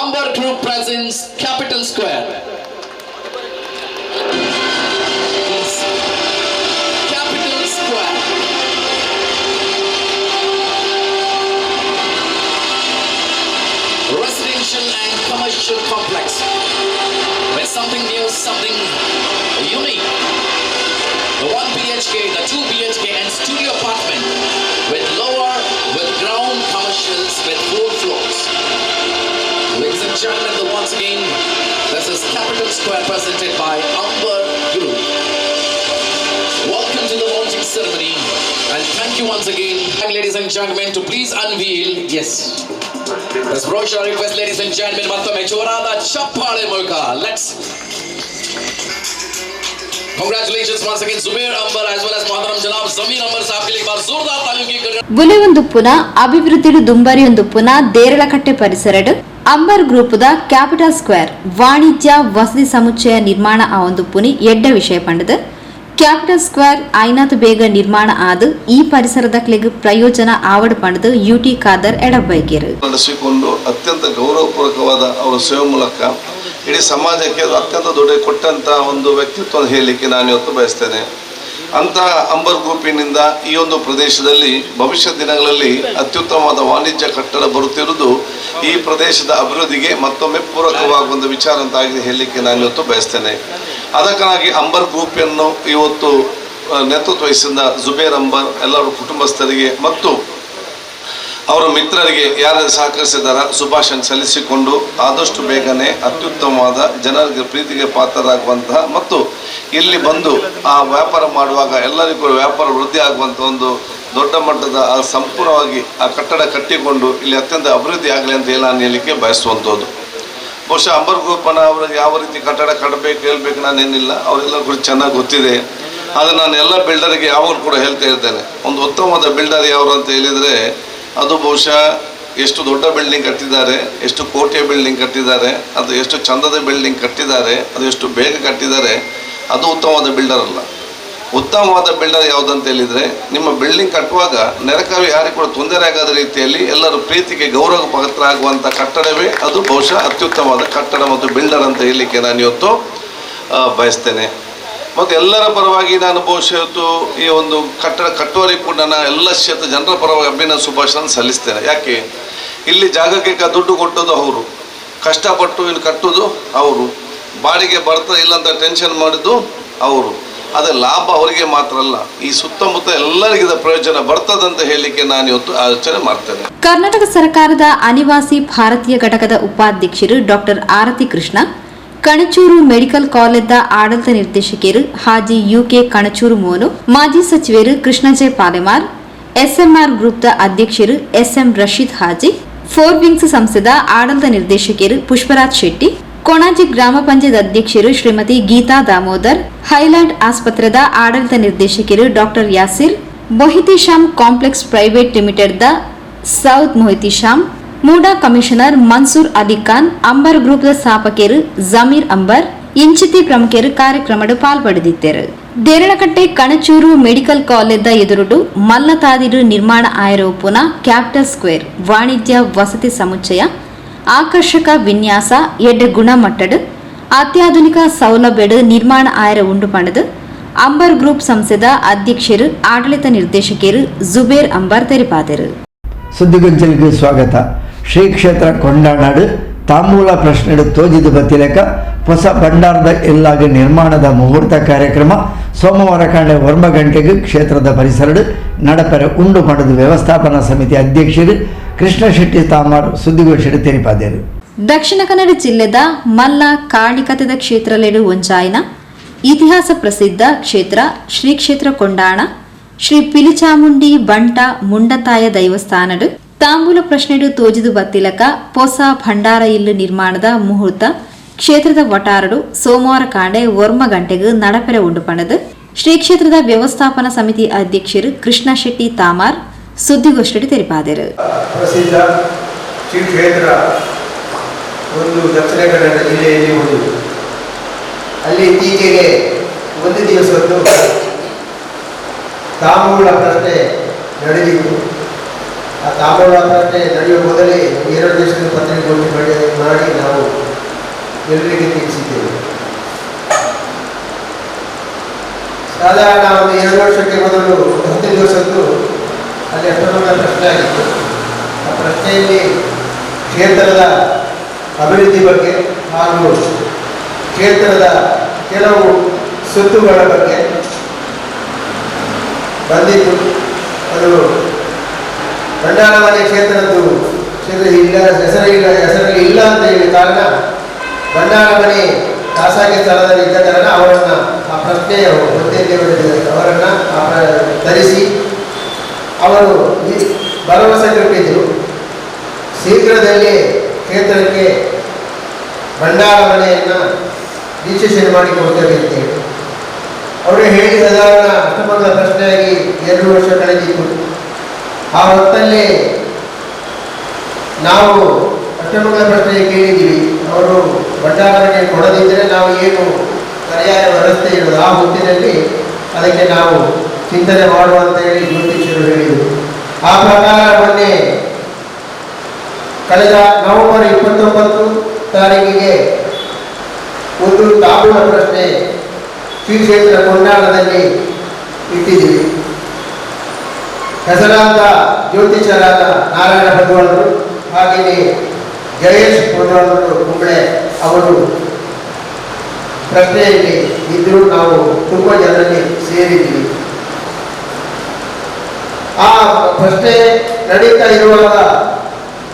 Amber Group presents Capital Square. Yes. Capital Square. Residential and commercial complex. With something new, something unique. The 1 BHK, the 2 BHK and studio apartment with lower, with ground commercials with 4 floors. Ladies and gentlemen, once again, this is Capital Square presented by Amber Group. Welcome to the launching ceremony and thank you once again, ladies and gentlemen, to please unveil, yes, this brochure. Request, ladies and gentlemen, ಮತ್ತೊಮ್ಮೆ ಜೋರಾದ ಚಪ್ಪಾಳೆ ಮೂಲಕ let's Congratulations once again Zubair Ambar as well as Mohatarам Janab Zameer Ambar Sahab के लिए एक बार जोरदार तालियों की गड़गड़। ಬುಲೆವೊಂದುಪ್ಪುನ ಅಭಿವೃದ್ಧಿಡು ದುಂಬರಿಯೊಂದುಪ್ಪುನ ದೇರಳಕಟ್ಟೆ ಪರಿಸರಡು ಅಂಬರ್ ಗ್ರೂಪುದ ಕ್ಯಾಪಿಟಲ್ ಸ್ಕ್ವೇರ್ ವಾಣಿಜ್ಯ ವಸತಿ ಸಮುಚ್ಚಯ ನಿರ್ಮಾಣ ಆವೊಂದುಪ್ಪುನಿ ಎಡ್ಡ ವಿಷಯ ಪಂಡದು ಕ್ಯಾಪಿಟಲ್ ಸ್ಕ್ವೇರ್ ಐನಾತ್ ಬೇಗ ನಿರ್ಮಾಣ ಆದು ಈ ಪರಿಸರದಕ್ಲೆಗ್ ಪ್ರಯೋಜನ ಆವಡ್ ಪಂಡದು ಯುಟಿ ಖಾದರ್ ಎಡಬೈಕೇರು. ನಡೆಸಿಕೊಂಡು ಅತ್ಯಂತ ಗೌರವಪೂರ್ವಕವಾದ ಅವರ ಸೇವೆ ಮೂಲಕ ಇಡೀ ಸಮಾಜಕ್ಕೆ ಅದು ಅತ್ಯಂತ ದೊಡ್ಡ ಕೊಟ್ಟಂಥ ಒಂದು ವ್ಯಕ್ತಿತ್ವ ಹೇಳಲಿಕ್ಕೆ ನಾನು ಇವತ್ತು ಬಯಸ್ತೇನೆ. ಅಂತಹ ಅಂಬರ್ ಗ್ರೂಪಿನಿಂದ ಈ ಒಂದು ಪ್ರದೇಶದಲ್ಲಿ ಭವಿಷ್ಯ ದಿನಗಳಲ್ಲಿ ಅತ್ಯುತ್ತಮವಾದ ವಾಣಿಜ್ಯ ಕಟ್ಟಡ ಬರುತ್ತಿರುವುದು ಈ ಪ್ರದೇಶದ ಅಭಿವೃದ್ಧಿಗೆ ಮತ್ತೊಮ್ಮೆ ಪೂರಕವಾಗುವ ವಿಚಾರ ಅಂತಾಗಿ ಹೇಳಲಿಕ್ಕೆ ನಾನು ಇವತ್ತು ಬಯಸ್ತೇನೆ. ಅದಕ್ಕಾಗಿ ಅಂಬರ್ ಗ್ರೂಪನ್ನು ಇವತ್ತು ನೇತೃತ್ವ ವಹಿಸಿದ ಜುಬೇರ್ ಅಂಬರ್ ಎಲ್ಲರ ಕುಟುಂಬಸ್ಥರಿಗೆ ಮತ್ತು ಅವರ ಮಿತ್ರರಿಗೆ ಯಾರು ಸಹಕರಿಸಿದಾರ ಶುಭಾಶಯ ಸಲ್ಲಿಸಿಕೊಂಡು, ಆದಷ್ಟು ಬೇಗನೆ ಅತ್ಯುತ್ತಮವಾದ ಜನರಿಗೆ ಪ್ರೀತಿಗೆ ಪಾತ್ರರಾಗುವಂತಹ ಮತ್ತು ಇಲ್ಲಿ ಬಂದು ಆ ವ್ಯಾಪಾರ ಮಾಡುವಾಗ ಎಲ್ಲರಿಗೂ ವ್ಯಾಪಾರ ವೃದ್ಧಿ ಆಗುವಂಥ ಒಂದು ದೊಡ್ಡ ಮಟ್ಟದ ಆ ಸಂಪೂರ್ಣವಾಗಿ ಆ ಕಟ್ಟಡ ಕಟ್ಟಿಕೊಂಡು ಇಲ್ಲಿ ಅತ್ಯಂತ ಅಭಿವೃದ್ಧಿ ಆಗಲಿ ಅಂತ ಹೇಳಿ ನಾನು ಹೇಳಲಿಕ್ಕೆ ಬಯಸುವಂಥದ್ದು. ಬಹುಶಃ ಅಂಬರ್ ಗ್ರೂಪನ್ನು ಅವ್ರಿಗೆ ಯಾವ ರೀತಿ ಕಟ್ಟಡ ಕಟ್ಟಬೇಕು ಹೇಳ್ಬೇಕು ನಾನೇನಿಲ್ಲ, ಅವರೆಲ್ಲ ಕೂಡ ಚೆನ್ನಾಗಿ ಗೊತ್ತಿದೆ. ಆದರೆ ನಾನು ಎಲ್ಲ ಬಿಲ್ಡರ್ಗೆ ಯಾವಾಗಲೂ ಕೂಡ ಹೇಳ್ತಾ ಇರ್ತೇನೆ, ಒಂದು ಉತ್ತಮವಾದ ಬಿಲ್ಡರ್ ಯಾರು ಅಂತ ಹೇಳಿದರೆ ಅದು ಬಹುಶಃ ಎಷ್ಟು ದೊಡ್ಡ ಬಿಲ್ಡಿಂಗ್ ಕಟ್ಟಿದ್ದಾರೆ, ಎಷ್ಟು ಕೋಟೆಯ ಬಿಲ್ಡಿಂಗ್ ಕಟ್ಟಿದ್ದಾರೆ, ಅದು ಎಷ್ಟು ಚಂದದ ಬಿಲ್ಡಿಂಗ್ ಕಟ್ಟಿದ್ದಾರೆ, ಅದು ಎಷ್ಟು ಬೇಗ ಕಟ್ಟಿದ್ದಾರೆ, ಅದು ಉತ್ತಮವಾದ ಬಿಲ್ಡರ್ ಅಲ್ಲ. ಉತ್ತಮವಾದ ಬಿಲ್ಡರ್ ಯಾವುದಂತ ಹೇಳಿದರೆ, ನಿಮ್ಮ ಬಿಲ್ಡಿಂಗ್ ಕಟ್ಟುವಾಗ ನೆರೆಕವಿ ಯಾರಿಗೂ ಕೂಡ ತೊಂದರೆ ಆಗದ ರೀತಿಯಲ್ಲಿ ಎಲ್ಲರ ಪ್ರೀತಿಗೆ ಗೌರವ ಪಾತ್ರ ಆಗುವಂಥ ಕಟ್ಟಡವೇ ಅದು ಬಹುಶಃ ಅತ್ಯುತ್ತಮವಾದ ಕಟ್ಟಡ ಮತ್ತು ಬಿಲ್ಡರ್ ಅಂತ ಹೇಳಲಿಕ್ಕೆ ನಾನು ಇವತ್ತು ಬಯಸ್ತೇನೆ. ಮತ್ತು ಎಲ್ಲರ ಪರವಾಗಿ ನಾನು ಬಹುಶಃ ಇವತ್ತು ಈ ಒಂದು ಕಟ್ಟಡ ಕಟ್ಟುವವರೆಗೂ ಕೂಡ ನಾನು ಎಲ್ಲ ಕ್ಷೇತ್ರ ಜನರ ಪರವಾಗಿ ಅಭಿನಂದನೆ ಶುಭಾಶಯ ಸಲ್ಲಿಸ್ತೇನೆ. ಯಾಕೆ, ಇಲ್ಲಿ ಜಾಗಕ್ಕೆ ದುಡ್ಡು ಕೊಟ್ಟದ್ದು ಅವರು, ಕಷ್ಟಪಟ್ಟು ಇಲ್ಲಿ ಕಟ್ಟೋದು ಅವರು, ಬಾಡಿಗೆ ಬರ್ತಾ ಇಲ್ಲ ಅಂತ ಟೆನ್ಷನ್ ಮಾಡಿದ್ದು ಅವರು. ಅದೇ ಲಾಭ ಅವರಿಗೆ ಮಾತ್ರ ಅಲ್ಲ, ಈ ಸುತ್ತಮುತ್ತ ಎಲ್ಲರಿಗೂ ಇದರ ಪ್ರಯೋಜನ ಬರ್ತದಂತ ಹೇಳಲಿಕ್ಕೆ ನಾನು ಇವತ್ತು ಆಲೋಚನೆ ಮಾಡ್ತೇನೆ. ಕರ್ನಾಟಕ ಸರ್ಕಾರದ ಅನಿವಾಸಿ ಭಾರತೀಯ ಘಟಕದ ಉಪಾಧ್ಯಕ್ಷರು ಡಾಕ್ಟರ್ ಆರತಿ ಕೃಷ್ಣ, ಕಣಚೂರು ಮೆಡಿಕಲ್ ಕಾಲೇಜ್ದ ಆಡಳಿತ ನಿರ್ದೇಶಕರು ಹಾಜಿ ಯುಕೆ ಕಣಚೂರು ಮೋನು, ಮಾಜಿ ಸಚಿವರು ಕೃಷ್ಣಜಯ ಪಾಲೆಮಾರ್, ಎಸ್ಎಂಆರ್ ಗ್ರೂಪ್ದ ಅಧ್ಯಕ್ಷರು SM Rasheed Haji, four wings ಸಂಸ್ಥೆದ ಆಡಳಿತ ನಿರ್ದೇಶಕರು ಪುಷ್ಪರಾಜ್ ಶೆಟ್ಟಿ, ಕೊಣಾಜಿ ಗ್ರಾಮ ಪಂಚಾಯತ್ ಅಧ್ಯಕ್ಷರು ಶ್ರೀಮತಿ ಗೀತಾ ದಾಮೋದರ್, ಹೈಲ್ಯಾಂಡ್ ಆಸ್ಪತ್ರೆದ ಆಡಳಿತ ನಿರ್ದೇಶಕರು doctor Yasir, Mohitisham complex private ಲಿಮಿಟೆಡ್ದ ಸೌದ್ ಮೊಹಿತಿಶಾಮ್, ಮೂಡಾ ಕಮಿಷನರ್ ಮನ್ಸೂರ್ ಅಲಿ ಖಾನ್, ಅಂಬರ್ ಗ್ರೂಪ್ದ ಸ್ಥಾಪಕರು ಜಮೀರ್ ಅಂಬರ್ ಇಂಚಿತಿ ಪ್ರಮುಖರು ಕಾರ್ಯಕ್ರಮಡ್ ಪಾಲ್ಪಡೆದಿದ್ದರು. ದೇರಳಕಟ್ಟೆ ಕಣಚೂರು ಮೆಡಿಕಲ್ ಕಾಲೇಜ್ದ ಎದುರುಡು ಮಲ್ಲತಾದಿರು ನಿರ್ಮಾಣ ಆಯಿರೋಪುನ ಕ್ಯಾಪಿಟಲ್ ಸ್ಕ್ವೇರ್ ವಾಣಿಜ್ಯ ವಸತಿ ಸಮುಚ್ಚಯ ಆಕರ್ಷಕ ವಿನ್ಯಾಸ, ಎಡ್ಡೆ ಗುಣಮಟ್ಟಡ್ ಅತ್ಯಾಧುನಿಕ ಸೌಲಭ್ಯಡ್ ನಿರ್ಮಾಣ ಆಯರ ಉಂಡು ಪಣದು ಅಂಬರ್ ಗ್ರೂಪ್ ಸಂಸ್ಥೆದ ಅಧ್ಯಕ್ಷರು ಆಡಳಿತ ನಿರ್ದೇಶಕರು ಜುಬೇರ್ ಅಂಬರ್ ತೆರಿಪಾದರು. ಸುದ್ದಿಗೊಂಚಲಿಗೆ ಸ್ವಾಗತ. ಶ್ರೀ ಕ್ಷೇತ್ರ ಕೊಂಡಾನಾಡು ತಾಂಬೂಲ ಪ್ರಶ್ನೆ ತೋಜಿದ ಬತ್ತಿಲೆಕ್ಕ ಹೊಸ ಭಂಡಾರದ ಎಲ್ಲಾಗ ನಿರ್ಮಾಣದ ಮುಹೂರ್ತ ಕಾರ್ಯಕ್ರಮ ಸೋಮವಾರ ಕಾಂಡೆ 9 ಗಂಟೆಗೆ ಕ್ಷೇತ್ರದ ಪರಿಸರಡು ನಡಪರೆ ಉಂಡು ಮಾಡದು ವ್ಯವಸ್ಥಾಪನಾ ಸಮಿತಿ ಅಧ್ಯಕ್ಷರು ಕೃಷ್ಣ ಶೆಟ್ಟಿ ತಾಮಾರ್ ಸುದ್ದಿಗೋಷ್ಠಿ ತೆರಿಪಾದರು. ದಕ್ಷಿಣ ಕನ್ನಡ ಜಿಲ್ಲೆದ ಮಲ್ಲ ಕಾಣಿಕತೆದ ಕ್ಷೇತ್ರಲೇಡು ಒಂಜಾಯಿನ ಇತಿಹಾಸ ಪ್ರಸಿದ್ಧ ಕ್ಷೇತ್ರ ಶ್ರೀ ಕ್ಷೇತ್ರ ಕೊಂಡಾಣ ಶ್ರೀ ಪಿಲಿಚಾಮುಂಡಿ ಬಂಟ ಮುಂಡತಾಯ ದೈವಸ್ಥಾನಡು ತಾಂಬೂಲ ಪ್ರಶ್ನೆಡು ತೋಜಿದು ಬತ್ತಿಲಕ ಪೊಸ ಭಂಡಾರ ಇಲ್ಲು ನಿರ್ಮಾಣದ ಮುಹೂರ್ತ ಕ್ಷೇತ್ರದ ವಟಾರಡು ಸೋಮವಾರ ಕಾಂಡೆ 9 ಗಂಟೆಗೆ ನಡಪೆರೆ ಉಂಡು ಪಣದು ಶ್ರೀ ಕ್ಷೇತ್ರದ ವ್ಯವಸ್ಥಾಪನಾ ಸಮಿತಿ ಅಧ್ಯಕ್ಷರು ಕೃಷ್ಣ ಶೆಟ್ಟಿ ತಾಮಾರ್ ಸುದ್ದಿಗೋಷ್ಠಿ ತೆರಿಪಾದರು. ಪ್ರಸಿದ್ಧ ಶ್ರೀ ಕ್ಷೇತ್ರ ಒಂದು ದಕ್ಷಿಣ ಕನ್ನಡ ಜಿಲ್ಲೆಯಲ್ಲಿ ಒಂದು. ಅಲ್ಲಿ ಇತ್ತೀಚೆಗೆ ಒಂದು ದಿವಸದ್ದು ತಾಂಬೂಲ ಪ್ರಶ್ನೆ ನಡೆದಿತ್ತು. ಆ ತಾಂಬೂಲ ಪ್ರಶ್ನೆ ನಡೆಯುವ ಮೊದಲೇ 2 ದಿವಸದ ಪತ್ರಿಕಾಗೋಷ್ಠಿ ಮಾಡಿ ಮಾಡಿ ನಾವು ಎಲ್ಲರಿಗೆ ತಿಳಿಸಿದ್ದೇವೆ. ಸಾಧಾರಣ ಒಂದು 2 ವರ್ಷಕ್ಕೆ ಮೊದಲು 15 ದಿವಸದ್ದು ಅಲ್ಲಿ ಅಷ್ಟೊಂದು ಪ್ರಶ್ನೆ ಆಗಿತ್ತು. ಆ ಪ್ರಶ್ನೆಯಲ್ಲಿ ಕ್ಷೇತ್ರದ ಅಭಿವೃದ್ಧಿ ಬಗ್ಗೆ ಹಾಗೂ ಕ್ಷೇತ್ರದ ಕೆಲವು ಸುತ್ತುಗಳ ಬಗ್ಗೆ ಬಂದಿತ್ತು. ಅದು ಭಂಡಾರಮನೆ ಕ್ಷೇತ್ರದ್ದು ಕ್ಷೇತ್ರ ಇಲ್ಲ, ಹೆಸರಿಲ್ಲ, ಹೆಸರಲ್ಲಿ ಇಲ್ಲ ಅಂತ ಹೇಳಿ ಕಾರಣ ಭಂಡಾರಮನೆ ಖಾಸಗಿ ಸ್ಥಳದಲ್ಲಿ ಇದ್ದ ಕಾರಣ ಅವರನ್ನು ಆ ಪ್ರಶ್ನೆಯ ಅವರನ್ನು ತರಿಸಿ ಅವರು ಭರವಸೆ ಕೊಟ್ಟಿದ್ದರು, ಶೀಘ್ರದಲ್ಲೇ ಕ್ಷೇತ್ರಕ್ಕೆ ಭಂಡಾರ ಮನೆಯನ್ನು ರಿಜಿಸ್ಟ್ರೇಷನ್ ಮಾಡಿಕೊಡ್ತೇವೆ ಅಂತೇಳಿ. ಅವರು ಹೇಳಿ ಸಾಧಾರಣ ಅಷ್ಟಮಂಗಲ ಪ್ರಶ್ನೆಯಾಗಿ 2 ವರ್ಷ ಕಳೆದಿತ್ತು. ಆ ಹೊತ್ತಲ್ಲೇ ನಾವು ಅಷ್ಟಮಂಗಲ ಪ್ರಶ್ನೆ ಕೇಳಿದ್ದೀವಿ. ಅವರು ಭಂಡಾರಕ್ಕೆ ಕೊಡದಿದ್ದರೆ ನಾವು ಏನು ಪರ್ಯಾಯ ವ್ಯವಸ್ಥೆ ಇರೋದು, ಆ ಹೊತ್ತಿನಲ್ಲಿ ಅದಕ್ಕೆ ನಾವು ಚಿಂತನೆ ಮಾಡುವ ಅಂತ ಹೇಳಿ ಜ್ಯೋತಿಷ್ಯರು ಹೇಳಿದರು. ಆ ಪ್ರಕಾರ ಮೊನ್ನೆ ಕಳೆದ ನವೆಂಬರ್ 29 ತಾರೀಕಿಗೆ ಒಂದು ತಾಂಬೂಲ ಪ್ರಶ್ನೆ ಶ್ರೀ ಕ್ಷೇತ್ರ ಕೊಂಡಾಣದಲ್ಲಿ ಇಟ್ಟಿದ್ದೀವಿ. ಹೆಸರಾಂತ ಜ್ಯೋತಿಷರಾದ ನಾರಾಯಣ ಭಗವಾನರು ಹಾಗೆಯೇ ಜಯೇಶ್ ಭಗವಾನರು ಕುಂಬ್ಳೆ ಅವರು ಪ್ರಶ್ನೆಯಲ್ಲಿ ಇದ್ದರೂ ನಾವು ತುಂಬ ಜನರಲ್ಲಿ ಸೇರಿದ್ವಿ. ಆ ಪ್ರಶ್ನೆ ನಡೀತಾ ಇರುವಾಗ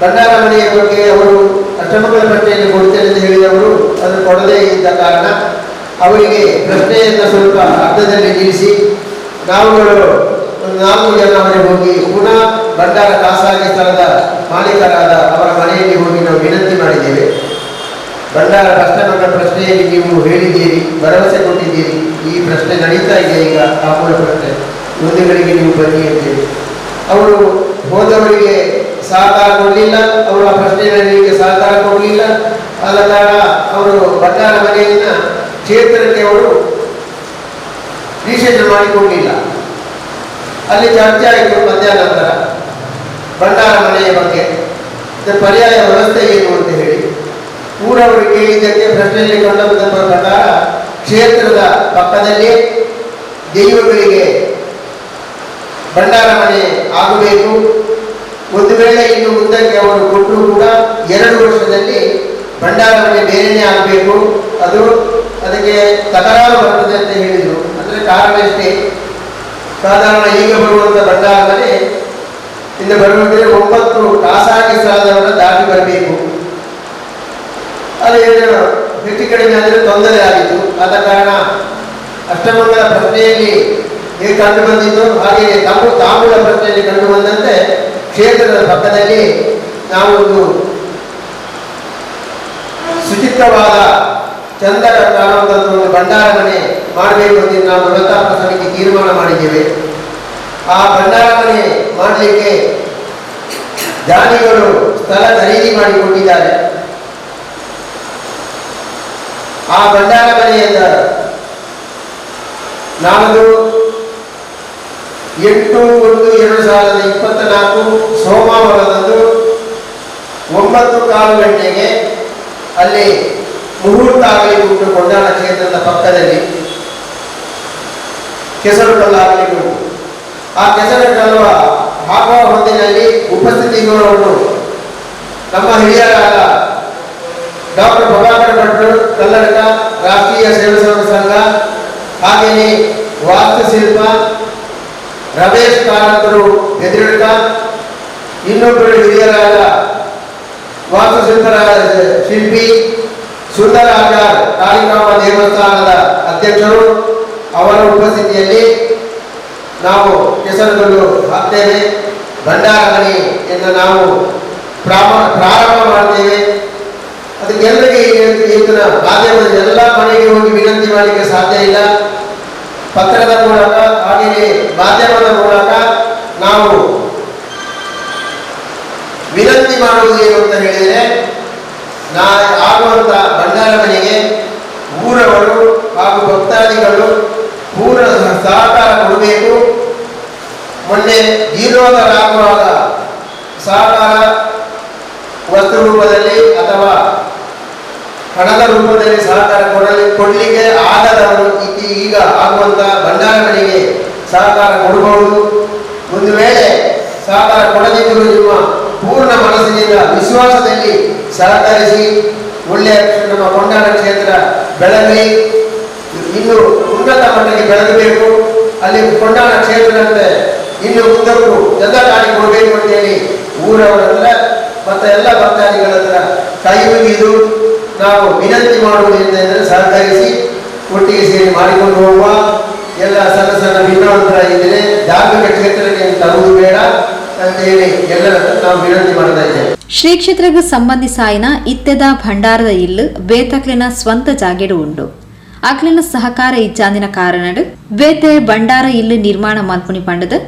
ಭಂಡಾರ ಮನೆಯ ಬಗ್ಗೆ ಅವರು ಅಷ್ಟಮಂಗಲ ಪ್ರಶ್ನೆಯನ್ನು ಕೊಡ್ತೇನೆ ಅಂತ ಹೇಳಿದವರು ಅದನ್ನು ಕೊಡದೇ ಇದ್ದ ಕಾರಣ ಅವರಿಗೆ ಪ್ರಶ್ನೆಯನ್ನು ಸ್ವಲ್ಪ ಅರ್ಧದಲ್ಲಿ ನಿಲ್ಲಿಸಿ ನಾವುಗಳು ಒಂದು 4 ಜನ ಅವರಿಗೆ ಹೋಗಿ ಪುನಃ ಭಂಡಾರ ಖಾಸಗಿ ಸ್ಥಳದ ಮಾಲೀಕರಾದ ಅವರ ಮನೆಯಲ್ಲಿ ಹೋಗಿ ನಾವು ವಿನಂತಿ ಮಾಡಿದ್ದೇವೆ. ಭಂಡಾರ ಅಷ್ಟಮಂಗಲ ಪ್ರಶ್ನೆಯಲ್ಲಿ ನೀವು ಹೇಳಿದ್ದೀರಿ, ಭರವಸೆ ಕೊಟ್ಟಿದ್ದೀರಿ, ಈ ಪ್ರಶ್ನೆ ನಡೀತಾ ಇದೆ ಈಗ ತಾಂಬೂಲ ಪ್ರಶ್ನೆ, ಒಂದು ಗಳಿಗೆ ನೀವು ಬನ್ನಿ ಅಂತೇಳಿ. ಅವರು ಹೋದವರಿಗೆ ಸಹಕಾರ ಕೊಡಲಿಲ್ಲ, ಅವರು ಆ ಪ್ರಶ್ನೆ ನಡೆಯಲಿಕ್ಕೆ ಸಹಕಾರ ಕೊಡಲಿಲ್ಲ. ಆದ ಕಾರಣ ಅವರು ಭಂಡಾರ ಮನೆಯನ್ನು ಕ್ಷೇತ್ರಕ್ಕೆ ಅವರು ನಿಷೇಧ ಮಾಡಿಕೊಡಲಿಲ್ಲ. ಅಲ್ಲಿ ಚರ್ಚೆ ಆಯಿತು ಮಧ್ಯಾಹ್ನ ನಂತರ ಭಂಡಾರ ಮನೆಯ ಬಗ್ಗೆ ಪರ್ಯಾಯ ವ್ಯವಸ್ಥೆ ಏನು ಅಂತ ಹೇಳಿ ಊರವರು ಕೇಳಿದ್ದಕ್ಕೆ ಪ್ರಶ್ನೆಯಲ್ಲಿ ಕಂಡು ಬಂದ ಪ್ರಕಾರ ಕ್ಷೇತ್ರದ ಪಕ್ಕದಲ್ಲಿ ದೈವಗಳಿಗೆ ಭಂಡಾರ ಮನೆ ಆಗಬೇಕು. ಒಂದು ವೇಳೆ ಇನ್ನು ಮುಂದಕ್ಕೆ ಅವರು ಕೊಟ್ಟರೂ ಕೂಡ 2 ವರ್ಷದಲ್ಲಿ ಭಂಡಾರ ಮನೆ ಬೇರೆಯೇ ಆಗಬೇಕು, ಅದು ಅದಕ್ಕೆ ತಕರಾರು ಬರ್ತದೆ ಅಂತ ಹೇಳಿದರು. ಅಂದರೆ ಕಾರಣ ಇಷ್ಟೇ, ಸಾಧಾರಣ ಈಗ ಬರುವಂಥ ಭಂಡಾರ ಮನೆ ಇಂದ ಬರುವಂತೆ 9 ಖಾಸಗಿ ಸ್ಥಳದವರ ದಾಟಿ ಬರಬೇಕು. ಅದು ಏನು ಹೆಚ್ಚು ಕಡಿಮೆ ಆದರೆ ತೊಂದರೆ ಆಗಿತ್ತು. ಆದ ಕಾರಣ ಅಷ್ಟಮಂಗಲ ಪ್ರಶ್ನೆಯಲ್ಲಿ ಹೇಗೆ ಕಂಡು ಬಂದಿತ್ತು ಹಾಗೆಯೇ ತಾಂಬೂಲ ಪ್ರಶ್ನೆಯಲ್ಲಿ ಕಂಡು ಬಂದಂತೆ ಕ್ಷೇತ್ರದ ಪಕ್ಕದಲ್ಲಿ ನಾವು ಒಂದು ಶುಚಿತ್ವವಾದ ಚಂದ ಕಾಣುವಂಥದ್ದು ಒಂದು ಭಂಡಾರ ಮನೆ ಮಾಡಬೇಕು ಅಂತ ನಾವು ವ್ಯವಸ್ಥಾಪಕ ಸಮಿತಿ ತೀರ್ಮಾನ ಮಾಡಿದ್ದೇವೆ. ಆ ಭಂಡಾರ ಮನೆ ಮಾಡಲಿಕ್ಕೆ ದಾನಿಗಳು ಸ್ಥಳ ಖರೀದಿ ಮಾಡಿಕೊಟ್ಟಿದ್ದಾರೆ. ಆ ಭಂಡಾರ ಮನೆಯಿಂದ ನಾಲ್ದು 8/1/2024 ಸೋಮವಾರದಂದು 9:15 ಗಂಟೆಗೆ ಅಲ್ಲಿ ಮುಹೂರ್ತ ಆಗಲಿಕ್ಕೆ ಉಂಟು. ಕೊಂಡಾಣ ಕ್ಷೇತ್ರದ ಪಕ್ಕದಲ್ಲಿ ಕೆಸರು ಕಲ್ಲು ಆಗಲಿಕ್ಕೆ ಉಂಟು. ಆ ಕೆಸರು ಕಲ್ಲು ಹಾಕುವ ಹೊತ್ತಿನಲ್ಲಿ ಉಪಸ್ಥಿತಿಗಳನ್ನು ನಮ್ಮ ಹಿರಿಯರಾದ ಡಾಕ್ಟರ್ ಪ್ರಭಾಕರ ಭಟ್ರು, ಕಲ್ಲಡಕ ರಾಷ್ಟ್ರೀಯ ಸೇವಾ ಸಂಘ, ಹಾಗೆಯೇ ವಾಸ್ತುಶಿಲ್ಪ ರಮೇಶ್ ಕಾರಂತರು ಬೆದರಿಡ್ಕ, ಇನ್ನೊಬ್ಬರು ಹಿರಿಯರಾದ ವಾಸ್ತುಶಿಲ್ಪರ ಶಿಲ್ಪಿ ಸುಂದರ ಆಚಾರ್ ಕಾಳಿಕಾಂಬ ದೇವಸ್ಥಾನದ ಅಧ್ಯಕ್ಷರು ಅವರ ಉಪಸ್ಥಿತಿಯಲ್ಲಿ ನಾವು ಕೆಸರುಗಲ್ಲು ಹಾಕ್ತೇವೆ. ಭಂಡಾರ ಮನೆಯನ್ನು ನಾವು ಪ್ರಾರಂಭ ಮಾಡ್ತೇವೆ. ಅದಕ್ಕೆ ಎಲ್ಲರಿಗೆ ಈತನ ಮಾಧ್ಯಮದ ಎಲ್ಲ ಮನೆಗೆ ಹೋಗಿ ವಿನಂತಿ ಮಾಡಲಿಕ್ಕೆ ಸಾಧ್ಯ ಇಲ್ಲ. ಪತ್ರದ ಮೂಲಕ ಹಾಗೆಯೇ ಮಾಧ್ಯಮದ ಮೂಲಕ ನಾವು ವಿನಂತಿ ಮಾಡುವುದು ಏನು ಅಂತ ಹೇಳಿದರೆ, ಆಗುವಂಥ ಭಂಡಾರ ಮನೆಗೆ ಊರವರು ಹಾಗೂ ಭಕ್ತಾದಿಗಳು ಪೂರ್ಣ ಸಹಕಾರ ಕೊಡಬೇಕು. ಮೊನ್ನೆ ಜೀರ್ಣೋದ್ಧಾರ ಸಹಕಾರ ವಸ್ತು ರೂಪದಲ್ಲಿ ಅಥವಾ ಹಣದ ರೂಪದಲ್ಲಿ ಸಹಕಾರ ಕೊಡಲಿಕ್ಕೆ ಆಗದವರು ಈಗ ಆಗುವಂಥ ಭಂಡಾರ ಮನೆಗೆ ಸಹಕಾರ ಕೊಡಬಹುದು. ಒಂದು ವೇಳೆ ಸಹಕಾರ ಕೊಡದಿದ್ದರೂ ನಿಮ್ಮ ಪೂರ್ಣ ಮನಸ್ಸಿನಿಂದ ವಿಶ್ವಾಸದಲ್ಲಿ ಸಹಕರಿಸಿ ಒಳ್ಳೆಯ ನಮ್ಮ ಕೊಂಡಾಣ ಕ್ಷೇತ್ರ ಬೆಳಗಲಿ, ಇನ್ನು ಉನ್ನತ ಮಟ್ಟಕ್ಕೆ ಬೆಳಗಬೇಕು. ಅಲ್ಲಿ ಕೊಂಡಾಣ ಕ್ಷೇತ್ರದಂತೆ ಇನ್ನು ಮುಂದಕ್ಕೂ ಚಂದ ಕಾಣಿ ಕೊಡಬೇಕು ಅಂತೇಳಿ ಊರವರ ಹತ್ರ ಮತ್ತು ಎಲ್ಲ ಭಕ್ತಾದಿಗಳ ಹತ್ರ ಕೈ ಮುಗಿದು ನಾವು ವಿನಂತಿ ಮಾಡುವುದರಿಂದ ಸಹಕರಿಸಿ ಒಟ್ಟಿಗೆ ಸೇರಿ ಮಾಡಿಕೊಂಡು ಹೋಗುವ. ಎಲ್ಲ ಸಣ್ಣ ಸಣ್ಣ ಭಿನ್ನಾಂತರ ಇದ್ದರೆ ಧಾರ್ಮಿಕ ಕ್ಷೇತ್ರಕ್ಕೆ ತರುವುದು ಬೇಡ ಅಂತ ಹೇಳಿ ಎಲ್ಲರ ನಾವು ವಿನಂತಿ ಮಾಡ್ತಾ ಇದ್ದೇವೆ. ಶ್ರೀ ಕ್ಷೇತ್ರಕ್ಕೆ ಸಂಬಂಧಿಸಾಯಿನ ಇತ್ತೆದ ಭಂಡಾರದ ಇಲ್ಲು ಬೇತಕ್ಲಿನ ಸ್ವಂತ ಜಾಗೆಡು ಉಂಡು. ಅಕ್ಲೆನ ಸಹಕಾರ ಇಜ್ಜಾಂದಿನ ಕಾರಣಡ್ ಬೇತೆ ಭಂಡಾರ ಇಲ್ಲು ನಿರ್ಮಾಣ ಮಲ್ಪುನಿ ಪಂಡದು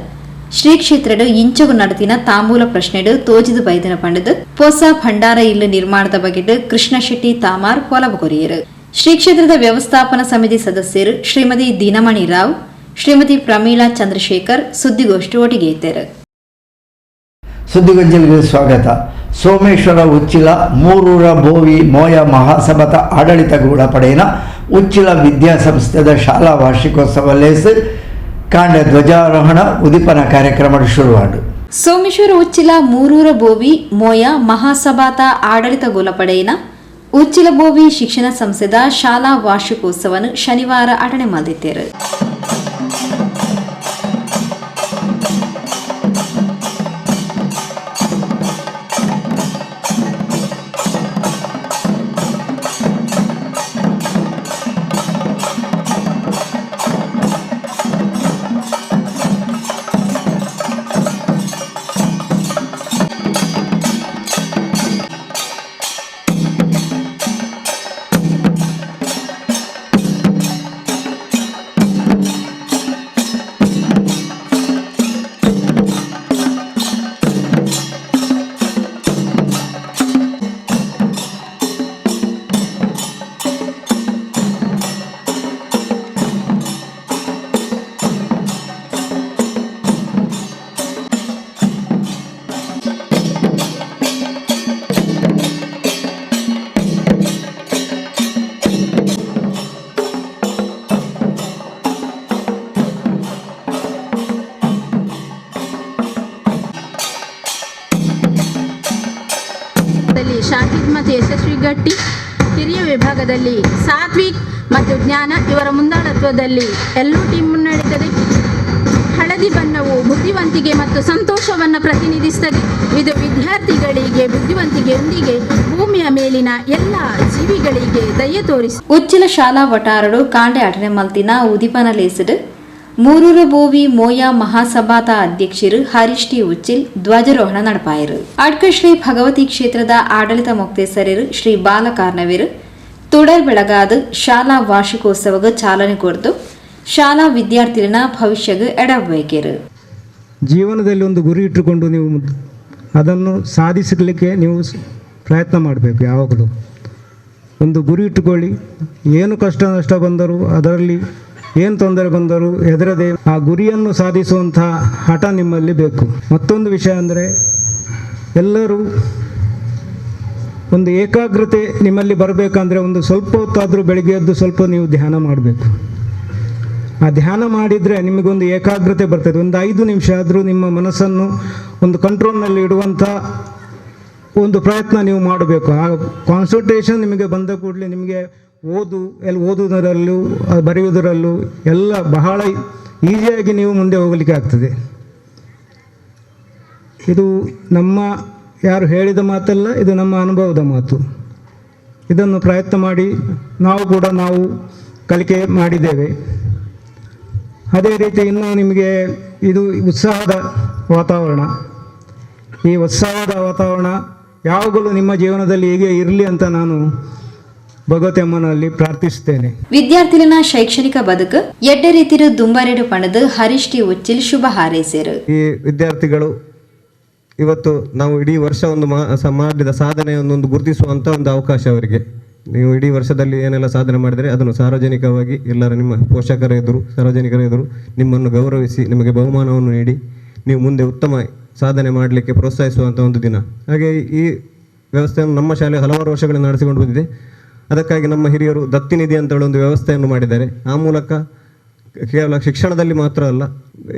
ಶ್ರೀ ಕ್ಷೇತ್ರಡ್ ಇಂಚಗು ನಡತಿನ ತಾಂಬೂಲ ಪ್ರಶ್ನೆಡ್ ತೋಜಿದು ಬೈದಿನ ಪಂಡದು ಪೊಸ ಭಂಡಾರ ಇಲ್ಲು ನಿರ್ಮಾಣದ ಬಗೆಟ್ ಕೃಷ್ಣ ಶೆಟ್ಟಿ ತಾಮಾರ್ ಪೊಲಬು ಕೊರಿಯರು. ಶ್ರೀ ಕ್ಷೇತ್ರದ ವ್ಯವಸ್ಥಾಪನಾ ಸಮಿತಿ ಸದಸ್ಯರು ಶ್ರೀಮತಿ ದಿನಮಣಿ ರಾವ್, ಶ್ರೀಮತಿ ಪ್ರಮೀಳಾ ಚಂದ್ರಶೇಖರ್ ಸುದ್ದಿಗೋಷ್ಠಿ ಒಟ್ಟಿಗೆ ಇದ್ದರು. ಸುದ್ದಿಗೊಂಜಲಿಗೆ ಸ್ವಾಗತ. ಸೋಮೇಶ್ವರ ಉಚ್ಚಿಲ ಮೂರೂರ ಬೋವಿ ಮೋಯ ಮಹಾಸಭಾದ ಆಡಳಿತಗೂಡ ಪಡೆಯನ ಉಚ್ಚಿಲ ವಿದ್ಯಾಸಂಸ್ಥೆದ ಶಾಲಾ ವಾರ್ಷಿಕೋತ್ಸವ ಲೇಸ್ ಕಾಂಡ ಧ್ವಜಾರೋಹಣ ಉದೀಪನ ಕಾರ್ಯಕ್ರಮ ಶುರುವಾಡು. ಸೋಮೇಶ್ವರ ಉಚ್ಚಿಲ ಮೂರೂರ ಬೋವಿ ಮೋಯ ಮಹಾಸಭಾತ ಆಡಳಿತ ಪಡೆಯನ ಉಚ್ಚಿಲ ಬೋವಿ ಶಿಕ್ಷಣ ಸಂಸ್ಥೆದ ಶಾಲಾ ವಾರ್ಷಿಕೋತ್ಸವವನ್ನು ಶನಿವಾರ ಅಟಣೆ ಮಾಡಿದ್ದಾರೆ. ಶಾಹಿದ್ ಮತ್ತು ಯಶಸ್ವಿ ಗಟ್ಟಿ, ಹಿರಿಯ ವಿಭಾಗದಲ್ಲಿ ಸಾತ್ವಿಕ್ ಮತ್ತು ಜ್ಞಾನ ಇವರ ಮುಂದಾಳತ್ವದಲ್ಲಿ ಎಲ್ಲೂ ಟೀಮ್ ಮುನ್ನಡೆಯುತ್ತದೆ. ಹಳದಿ ಬಣ್ಣವು ಬುದ್ಧಿವಂತಿಕೆ ಮತ್ತು ಸಂತೋಷವನ್ನು ಪ್ರತಿನಿಧಿಸುತ್ತದೆ. ಇದು ವಿದ್ಯಾರ್ಥಿಗಳಿಗೆ ಬುದ್ಧಿವಂತಿಕೆಯೊಂದಿಗೆ ಭೂಮಿಯ ಮೇಲಿನ ಎಲ್ಲ ಜೀವಿಗಳಿಗೆ ದಯೆ ತೋರಿಸುತ್ತದೆ. ಉಚ್ಚಿಲ ಶಾಲಾ ವಟಾರಡು ಕಾಂಡೆ ಅಟನೆ ಮಲ್ತಿನ ಉದಿಪನ ಲೇಸಿಡು ಮೂರೂರು ಬೋವಿ ಮೋಯ ಮಹಾಸಭಾತ ಅಧ್ಯಕ್ಷರು ಹರೀಶ್ ಟಿ ಉಚ್ಚಿಲ್ ಧ್ವಜಾರೋಹಣ നടപ്പാಯರು. ಅಡ್ಕ ಶ್ರೀ ಭಗವತಿ ಕ್ಷೇತ್ರದ ಆಡಳಿತ ಮೊಕ್ತೇಸರರು ಶ್ರೀ ಬಾಲಕಾರ್ನವೀರು ತುಡರ್ ಬೆಳಗಾದ ಶಾಲಾ ವಾರ್ಷಿಕೋತ್ಸವಕ್ಕೆ ಚಾಲನೆ ಕೊಡ್ತು ಶಾಲಾ ವಿದ್ಯಾರ್ಥಿಗಳ ಭವಿಷ್ಯಕ್ಕೆ ಎಡಬೇಕಿರು. ಜೀವನದಲ್ಲಿ ಒಂದು ಗುರಿ ಇಟ್ಟುಕೊಂಡು ನೀವು ಅದನ್ನು ಸಾಧಿಸಲಿಕ್ಕೆ ನೀವು ಪ್ರಯತ್ನ ಮಾಡಬೇಕು. ಯಾವಾಗಲೂ ಒಂದು ಗುರಿ ಇಟ್ಟುಕೊಳ್ಳಿ. ಏನು ಕಷ್ಟ ನಷ್ಟ ಬಂದರೂ, ಅದರಲ್ಲಿ ಏನು ತೊಂದರೆ ಬಂದರೂ ಹೆದರದೆ ಆ ಗುರಿಯನ್ನು ಸಾಧಿಸುವಂಥ ಹಠ ನಿಮ್ಮಲ್ಲಿ ಬೇಕು. ಮತ್ತೊಂದು ವಿಷಯ ಅಂದರೆ, ಎಲ್ಲರೂ ಒಂದು ಏಕಾಗ್ರತೆ ನಿಮ್ಮಲ್ಲಿ ಬರಬೇಕಂದ್ರೆ ಒಂದು ಸ್ವಲ್ಪ ಹೊತ್ತಾದರೂ ಬೆಳಿಗ್ಗೆ ಎದ್ದು ಸ್ವಲ್ಪ ನೀವು ಧ್ಯಾನ ಮಾಡಬೇಕು. ಆ ಧ್ಯಾನ ಮಾಡಿದರೆ ನಿಮಗೊಂದು ಏಕಾಗ್ರತೆ ಬರ್ತದೆ. ಒಂದು 5 ನಿಮಿಷ ಆದರೂ ನಿಮ್ಮ ಮನಸ್ಸನ್ನು ಒಂದು ಕಂಟ್ರೋಲ್ನಲ್ಲಿ ಇಡುವಂಥ ಒಂದು ಪ್ರಯತ್ನ ನೀವು ಮಾಡಬೇಕು. ಆ ಕಾನ್ಸಂಟ್ರೇಷನ್ ನಿಮಗೆ ಬಂದ ಕೂಡಲೇ ನಿಮಗೆ ಓದುವುದರಲ್ಲೂ ಬರೆಯುವುದರಲ್ಲೂ ಎಲ್ಲ ಬಹಳ ಈಸಿಯಾಗಿ ನೀವು ಮುಂದೆ ಹೋಗಲಿಕ್ಕೆ ಆಗ್ತದೆ. ಇದು ನಮ್ಮ ಯಾರು ಹೇಳಿದ ಮಾತಲ್ಲ, ಇದು ನಮ್ಮ ಅನುಭವದ ಮಾತು. ಇದನ್ನು ಪ್ರಯತ್ನ ಮಾಡಿ ನಾವು ಕೂಡ ಕಲಿಕೆ ಮಾಡಿದ್ದೇವೆ. ಅದೇ ರೀತಿ ಇನ್ನು ನಿಮಗೆ ಇದು ಉತ್ಸಾಹದ ವಾತಾವರಣ. ಈ ಉತ್ಸಾಹದ ವಾತಾವರಣ ಯಾವಾಗಲೂ ನಿಮ್ಮ ಜೀವನದಲ್ಲಿ ಹೀಗೆ ಇರಲಿ ಅಂತ ನಾನು ಭಗವತಿ ಅಮ್ಮನಲ್ಲಿ ಪ್ರಾರ್ಥಿಸುತ್ತೇನೆ. ವಿದ್ಯಾರ್ಥಿಗಳ ಶೈಕ್ಷಣಿಕ ಬದುಕು ಎಡ್ಡೆ ರೀತಿರು ದುಂಬಾರೇಡು ಪಣದು ಹರೀಶ್ ಟಿ ಉಚ್ಚಿಲ್ ಶುಭ ಹಾರೈಸಿರು. ಈ ವಿದ್ಯಾರ್ಥಿಗಳು ಇವತ್ತು ನಾವು ಇಡೀ ವರ್ಷ ಒಂದು ಮಾಡಿದ ಸಾಧನೆಯನ್ನು ಒಂದು ಗುರುತಿಸುವಂಥ ಒಂದು ಅವಕಾಶ ಅವರಿಗೆ. ನೀವು ಇಡೀ ವರ್ಷದಲ್ಲಿ ಏನೆಲ್ಲ ಸಾಧನೆ ಮಾಡಿದರೆ ಅದನ್ನು ಸಾರ್ವಜನಿಕವಾಗಿ ಎಲ್ಲರ ನಿಮ್ಮ ಪೋಷಕರ ಎದುರು, ಸಾರ್ವಜನಿಕರ ಎದುರು ನಿಮ್ಮನ್ನು ಗೌರವಿಸಿ ನಿಮಗೆ ಬಹುಮಾನವನ್ನು ನೀಡಿ ನೀವು ಮುಂದೆ ಉತ್ತಮ ಸಾಧನೆ ಮಾಡಲಿಕ್ಕೆ ಪ್ರೋತ್ಸಾಹಿಸುವಂಥ ಒಂದು ದಿನ. ಹಾಗೆ ಈ ವ್ಯವಸ್ಥೆಯನ್ನು ನಮ್ಮ ಶಾಲೆ ಹಲವಾರು ವರ್ಷಗಳಿಂದ ನಡೆಸಿಕೊಂಡು ಬಂದಿದೆ. ಅದಕ್ಕಾಗಿ ನಮ್ಮ ಹಿರಿಯರು ದತ್ತಿನಿಧಿ ಅಂತ ಒಂದು ವ್ಯವಸ್ಥೆಯನ್ನು ಮಾಡಿದ್ದಾರೆ. ಆ ಮೂಲಕ ಕೇವಲ ಶಿಕ್ಷಣದಲ್ಲಿ ಮಾತ್ರ ಅಲ್ಲ,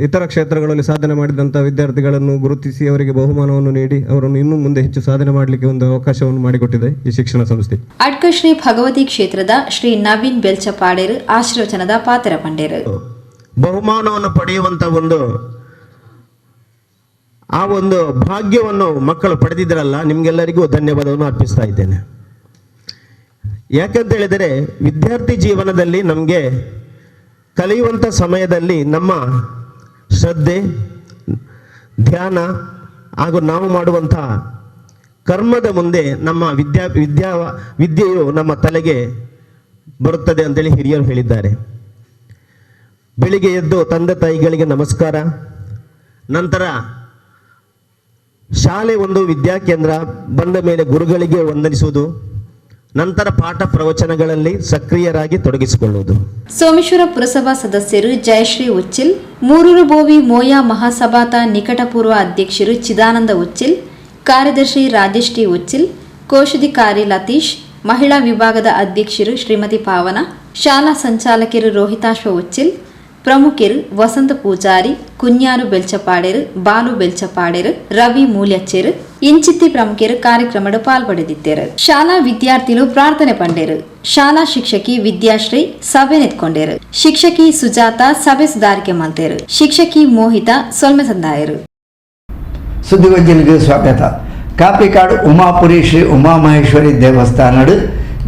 ಇತರ ಕ್ಷೇತ್ರಗಳಲ್ಲಿ ಸಾಧನೆ ಮಾಡಿದಂಥ ವಿದ್ಯಾರ್ಥಿಗಳನ್ನು ಗುರುತಿಸಿ ಅವರಿಗೆ ಬಹುಮಾನವನ್ನು ನೀಡಿ ಅವರನ್ನು ಇನ್ನೂ ಮುಂದೆ ಹೆಚ್ಚು ಸಾಧನೆ ಮಾಡಲಿಕ್ಕೆ ಒಂದು ಅವಕಾಶವನ್ನು ಮಾಡಿಕೊಟ್ಟಿದೆ ಈ ಶಿಕ್ಷಣ ಸಂಸ್ಥೆ. ಅಡ್ಕ ಶ್ರೀ ಭಗವತಿ ಕ್ಷೇತ್ರದ ಶ್ರೀ ನವೀನ್ ಬೆಲ್ಚಪಾಡೇರು ಆಶೀರ್ವಚನದ ಪಾತ್ರ ಪಂಡೇರು. ಬಹುಮಾನವನ್ನು ಪಡೆಯುವಂಥ ಒಂದು ಆ ಒಂದು ಭಾಗ್ಯವನ್ನು ಮಕ್ಕಳು ಪಡೆದಿದ್ದರಲ್ಲ, ನಿಮಗೆಲ್ಲರಿಗೂ ಧನ್ಯವಾದವನ್ನು ಅರ್ಪಿಸ್ತಾ ಇದ್ದೇನೆ. ಯಾಕಂತ ಹೇಳಿದರೆ ವಿದ್ಯಾರ್ಥಿ ಜೀವನದಲ್ಲಿ ನಮಗೆ ಕಲಿಯುವಂಥ ಸಮಯದಲ್ಲಿ ನಮ್ಮ ಶ್ರದ್ಧೆ, ಧ್ಯಾನ ಹಾಗೂ ನಾವು ಮಾಡುವಂಥ ಕರ್ಮದ ಮುಂದೆ ನಮ್ಮ ವಿದ್ಯೆಯು ನಮ್ಮ ತಲೆಗೆ ಬರುತ್ತದೆ ಅಂತೇಳಿ ಹಿರಿಯರು ಹೇಳಿದ್ದಾರೆ. ಬೆಳಿಗ್ಗೆ ಎದ್ದು ತಂದೆ ತಾಯಿಗಳಿಗೆ ನಮಸ್ಕಾರ, ನಂತರ ಶಾಲೆ ಒಂದು ವಿದ್ಯಾಕೇಂದ್ರ, ಬಂದ ಮೇಲೆ ಗುರುಗಳಿಗೆ ವಂದನಿಸುವುದು, ನಂತರ ಪಾಠ ಪ್ರವಚನಗಳಲ್ಲಿ ಸಕ್ರಿಯರಾಗಿ ತೊಡಗಿಸಿಕೊಳ್ಳುವುದು. ಸೋಮೇಶ್ವರ ಪುರಸಭಾ ಸದಸ್ಯರು ಜಯಶ್ರೀ ಉಚ್ಚಿಲ್, ಮೂರೂರು ಬೋವಿ ಮೋಯಾ ಮಹಾಸಭಾತ ನಿಕಟಪೂರ್ವ ಅಧ್ಯಕ್ಷರು ಚಿದಾನಂದ ಉಚ್ಚಿಲ್, ಕಾರ್ಯದರ್ಶಿ ರಾಜೇಶ್ ಟಿ ಉಚ್ಚಿಲ್, ಕೋಶಾಧಿಕಾರಿ ಲತೀಶ್, ಮಹಿಳಾ ವಿಭಾಗದ ಅಧ್ಯಕ್ಷರು ಶ್ರೀಮತಿ ಪಾವನ, ಶಾಲಾ ಸಂಚಾಲಕರು ರೋಹಿತಾಶ್ವ ಉಚ್ಚಿಲ್, ಪ್ರಮುಖರು ವಸಂತ ಪೂಜಾರಿ, ಕುನ್ಯಾರು ಬೆಲ್ಚಪಾಡೇರು, ಬಾಲು ಬೆಲ್ಚಪಾಡೇರು, ರವಿ ಮೂಲ್ಯಚ್ಚೇರು ಇಂಚಿತ್ತಿ ಪ್ರಮುಖರು ಕಾರ್ಯಕ್ರಮದ ಪಾಲ್ಪಡೆದಿದ್ದರು. ಶಾಲಾ ವಿದ್ಯಾರ್ಥಿಗಳು ಪ್ರಾರ್ಥನೆ ಪಂಡೇರು. ಶಾಲಾ ಶಿಕ್ಷಕಿ ವಿದ್ಯಾಶ್ರೀ ಸಭೆ ನೆತ್ಕೊಂಡೇರು. ಶಿಕ್ಷಕಿ ಸುಜಾತ ಸಭೆ ಸುಧಾರಿಕೆ ಮಲ್ತೇರು. ಶಿಕ್ಷಕಿ ಮೋಹಿತಾ ಸೊಲ್ಮೆ ಸಂದಾಯರು. ಸುದ್ದಿಗೊಂಜಿಲಿಗೆ ಸ್ವಾಗತ. ಕಾಪಿಕಾಡು ಉಮಾಪುರಿ ಶ್ರೀ ಉಮಾಮಹೇಶ್ವರಿ ದೇವಸ್ಥಾನಡು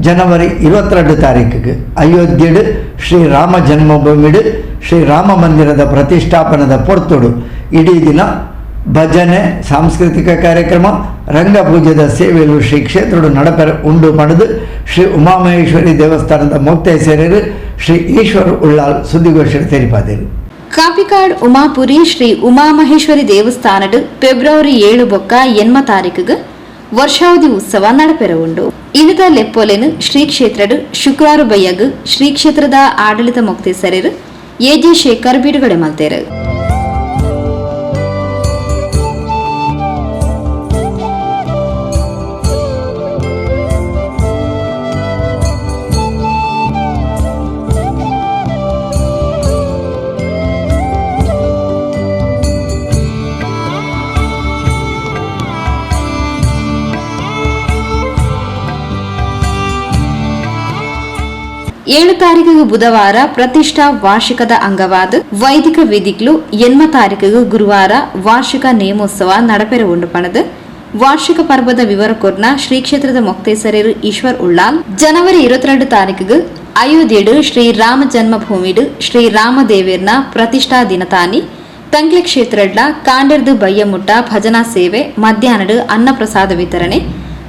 ಜನವರಿ 22 ತಾರೀಕಿಗೆ ಅಯೋಧ್ಯೆಡು ಶ್ರೀ ರಾಮ ಜನ್ಮಭೂಮಿಡು ಶ್ರೀ ರಾಮ ಮಂದಿರದ ಪ್ರತಿಷ್ಠಾಪನದ ಪೊರ್ತುಡು ಇಡೀ ದಿನ ಭಜನೆ, ಸಾಂಸ್ಕೃತಿಕ ಕಾರ್ಯಕ್ರಮ, ರಂಗಪೂಜೆದ ಸೇವೆಯು ಶ್ರೀ ಕ್ಷೇತ್ರಡು ನಡಪೆರ ಉಂಡು ಪಡೆದು ಶ್ರೀ ಉಮಾಮಹೇಶ್ವರಿ ದೇವಸ್ಥಾನದ ಮೊಕ್ತೇಸರರು ಶ್ರೀ ಈಶ್ವರ ಉಳ್ಳಾಲ್ ಸುದ್ದಿಗೋಷ್ಠಿ ತೆರಿಪಾದರು. ಕಾಪಿಕಾಡ್ ಉಮಾಪುರಿ ಶ್ರೀ ಉಮಾಮಹೇಶ್ವರಿ ದೇವಸ್ಥಾನಡು ಫೆಬ್ರವರಿ 7 ಬೊಕ್ಕ 8 ತಾರೀಕಿಗೆ ವರ್ಷಾವಧಿ ಉತ್ಸವ ನಡಪೆರ ಉಂಡು. ಇನ್ನದ ಲೆಪ್ಪೋಲೆನು ಶ್ರೀ ಕ್ಷೇತ್ರಡು ಶುಕ್ರವಾರ ಬಯ್ಯಗ್ ಶ್ರೀ ಕ್ಷೇತ್ರದ ಆಡಳಿತ ಮೊಕ್ತೇಸರರು ಎಜಿ ಶೇಖರ್ ಬಿಡುಗಡೆ ಮಲ್ತೇರು. ಏಳು ತಾರೀಕಿಗೆ ಬುಧವಾರ ಪ್ರತಿಷ್ಠಾ ವಾರ್ಷಿಕದ ಅಂಗವಾದ ವೈದಿಕ ವಿಧಿಗಳು, 8 ತಾರೀಕಿಗೆ ಗುರುವಾರ ವಾರ್ಷಿಕ ನೇಮೋತ್ಸವ ನಡಪೆರ ಉಂಡು ಪಣದು ವಾರ್ಷಿಕ ಪರ್ವದ ವಿವರ ಕೊರ್ನ ಶ್ರೀ ಕ್ಷೇತ್ರದ ಮೊಕ್ತೇಸರರು ಈಶ್ವರ್ ಉಳ್ಳಾಲ್. ಜನವರಿ 22 ತಾರೀಕಿಗೆ ಅಯೋಧ್ಯೆಡು ಶ್ರೀ ರಾಮ ಜನ್ಮಭೂಮಿಡು ಶ್ರೀ ರಾಮದೇವಿರ್ನ ಪ್ರತಿಷ್ಠಾ ದಿನತಾನಿ ತಂಗ್ಲಿ ಕ್ಷೇತ್ರಡ್ಲ ಕಾಂಡೆರ್ದು ಬಯ್ಯಮುಟ್ಟ ಭಜನಾ ಸೇವೆ, ಮಧ್ಯಾಹ್ನಡು ಅನ್ನಪ್ರಸಾದ ವಿತರಣೆ,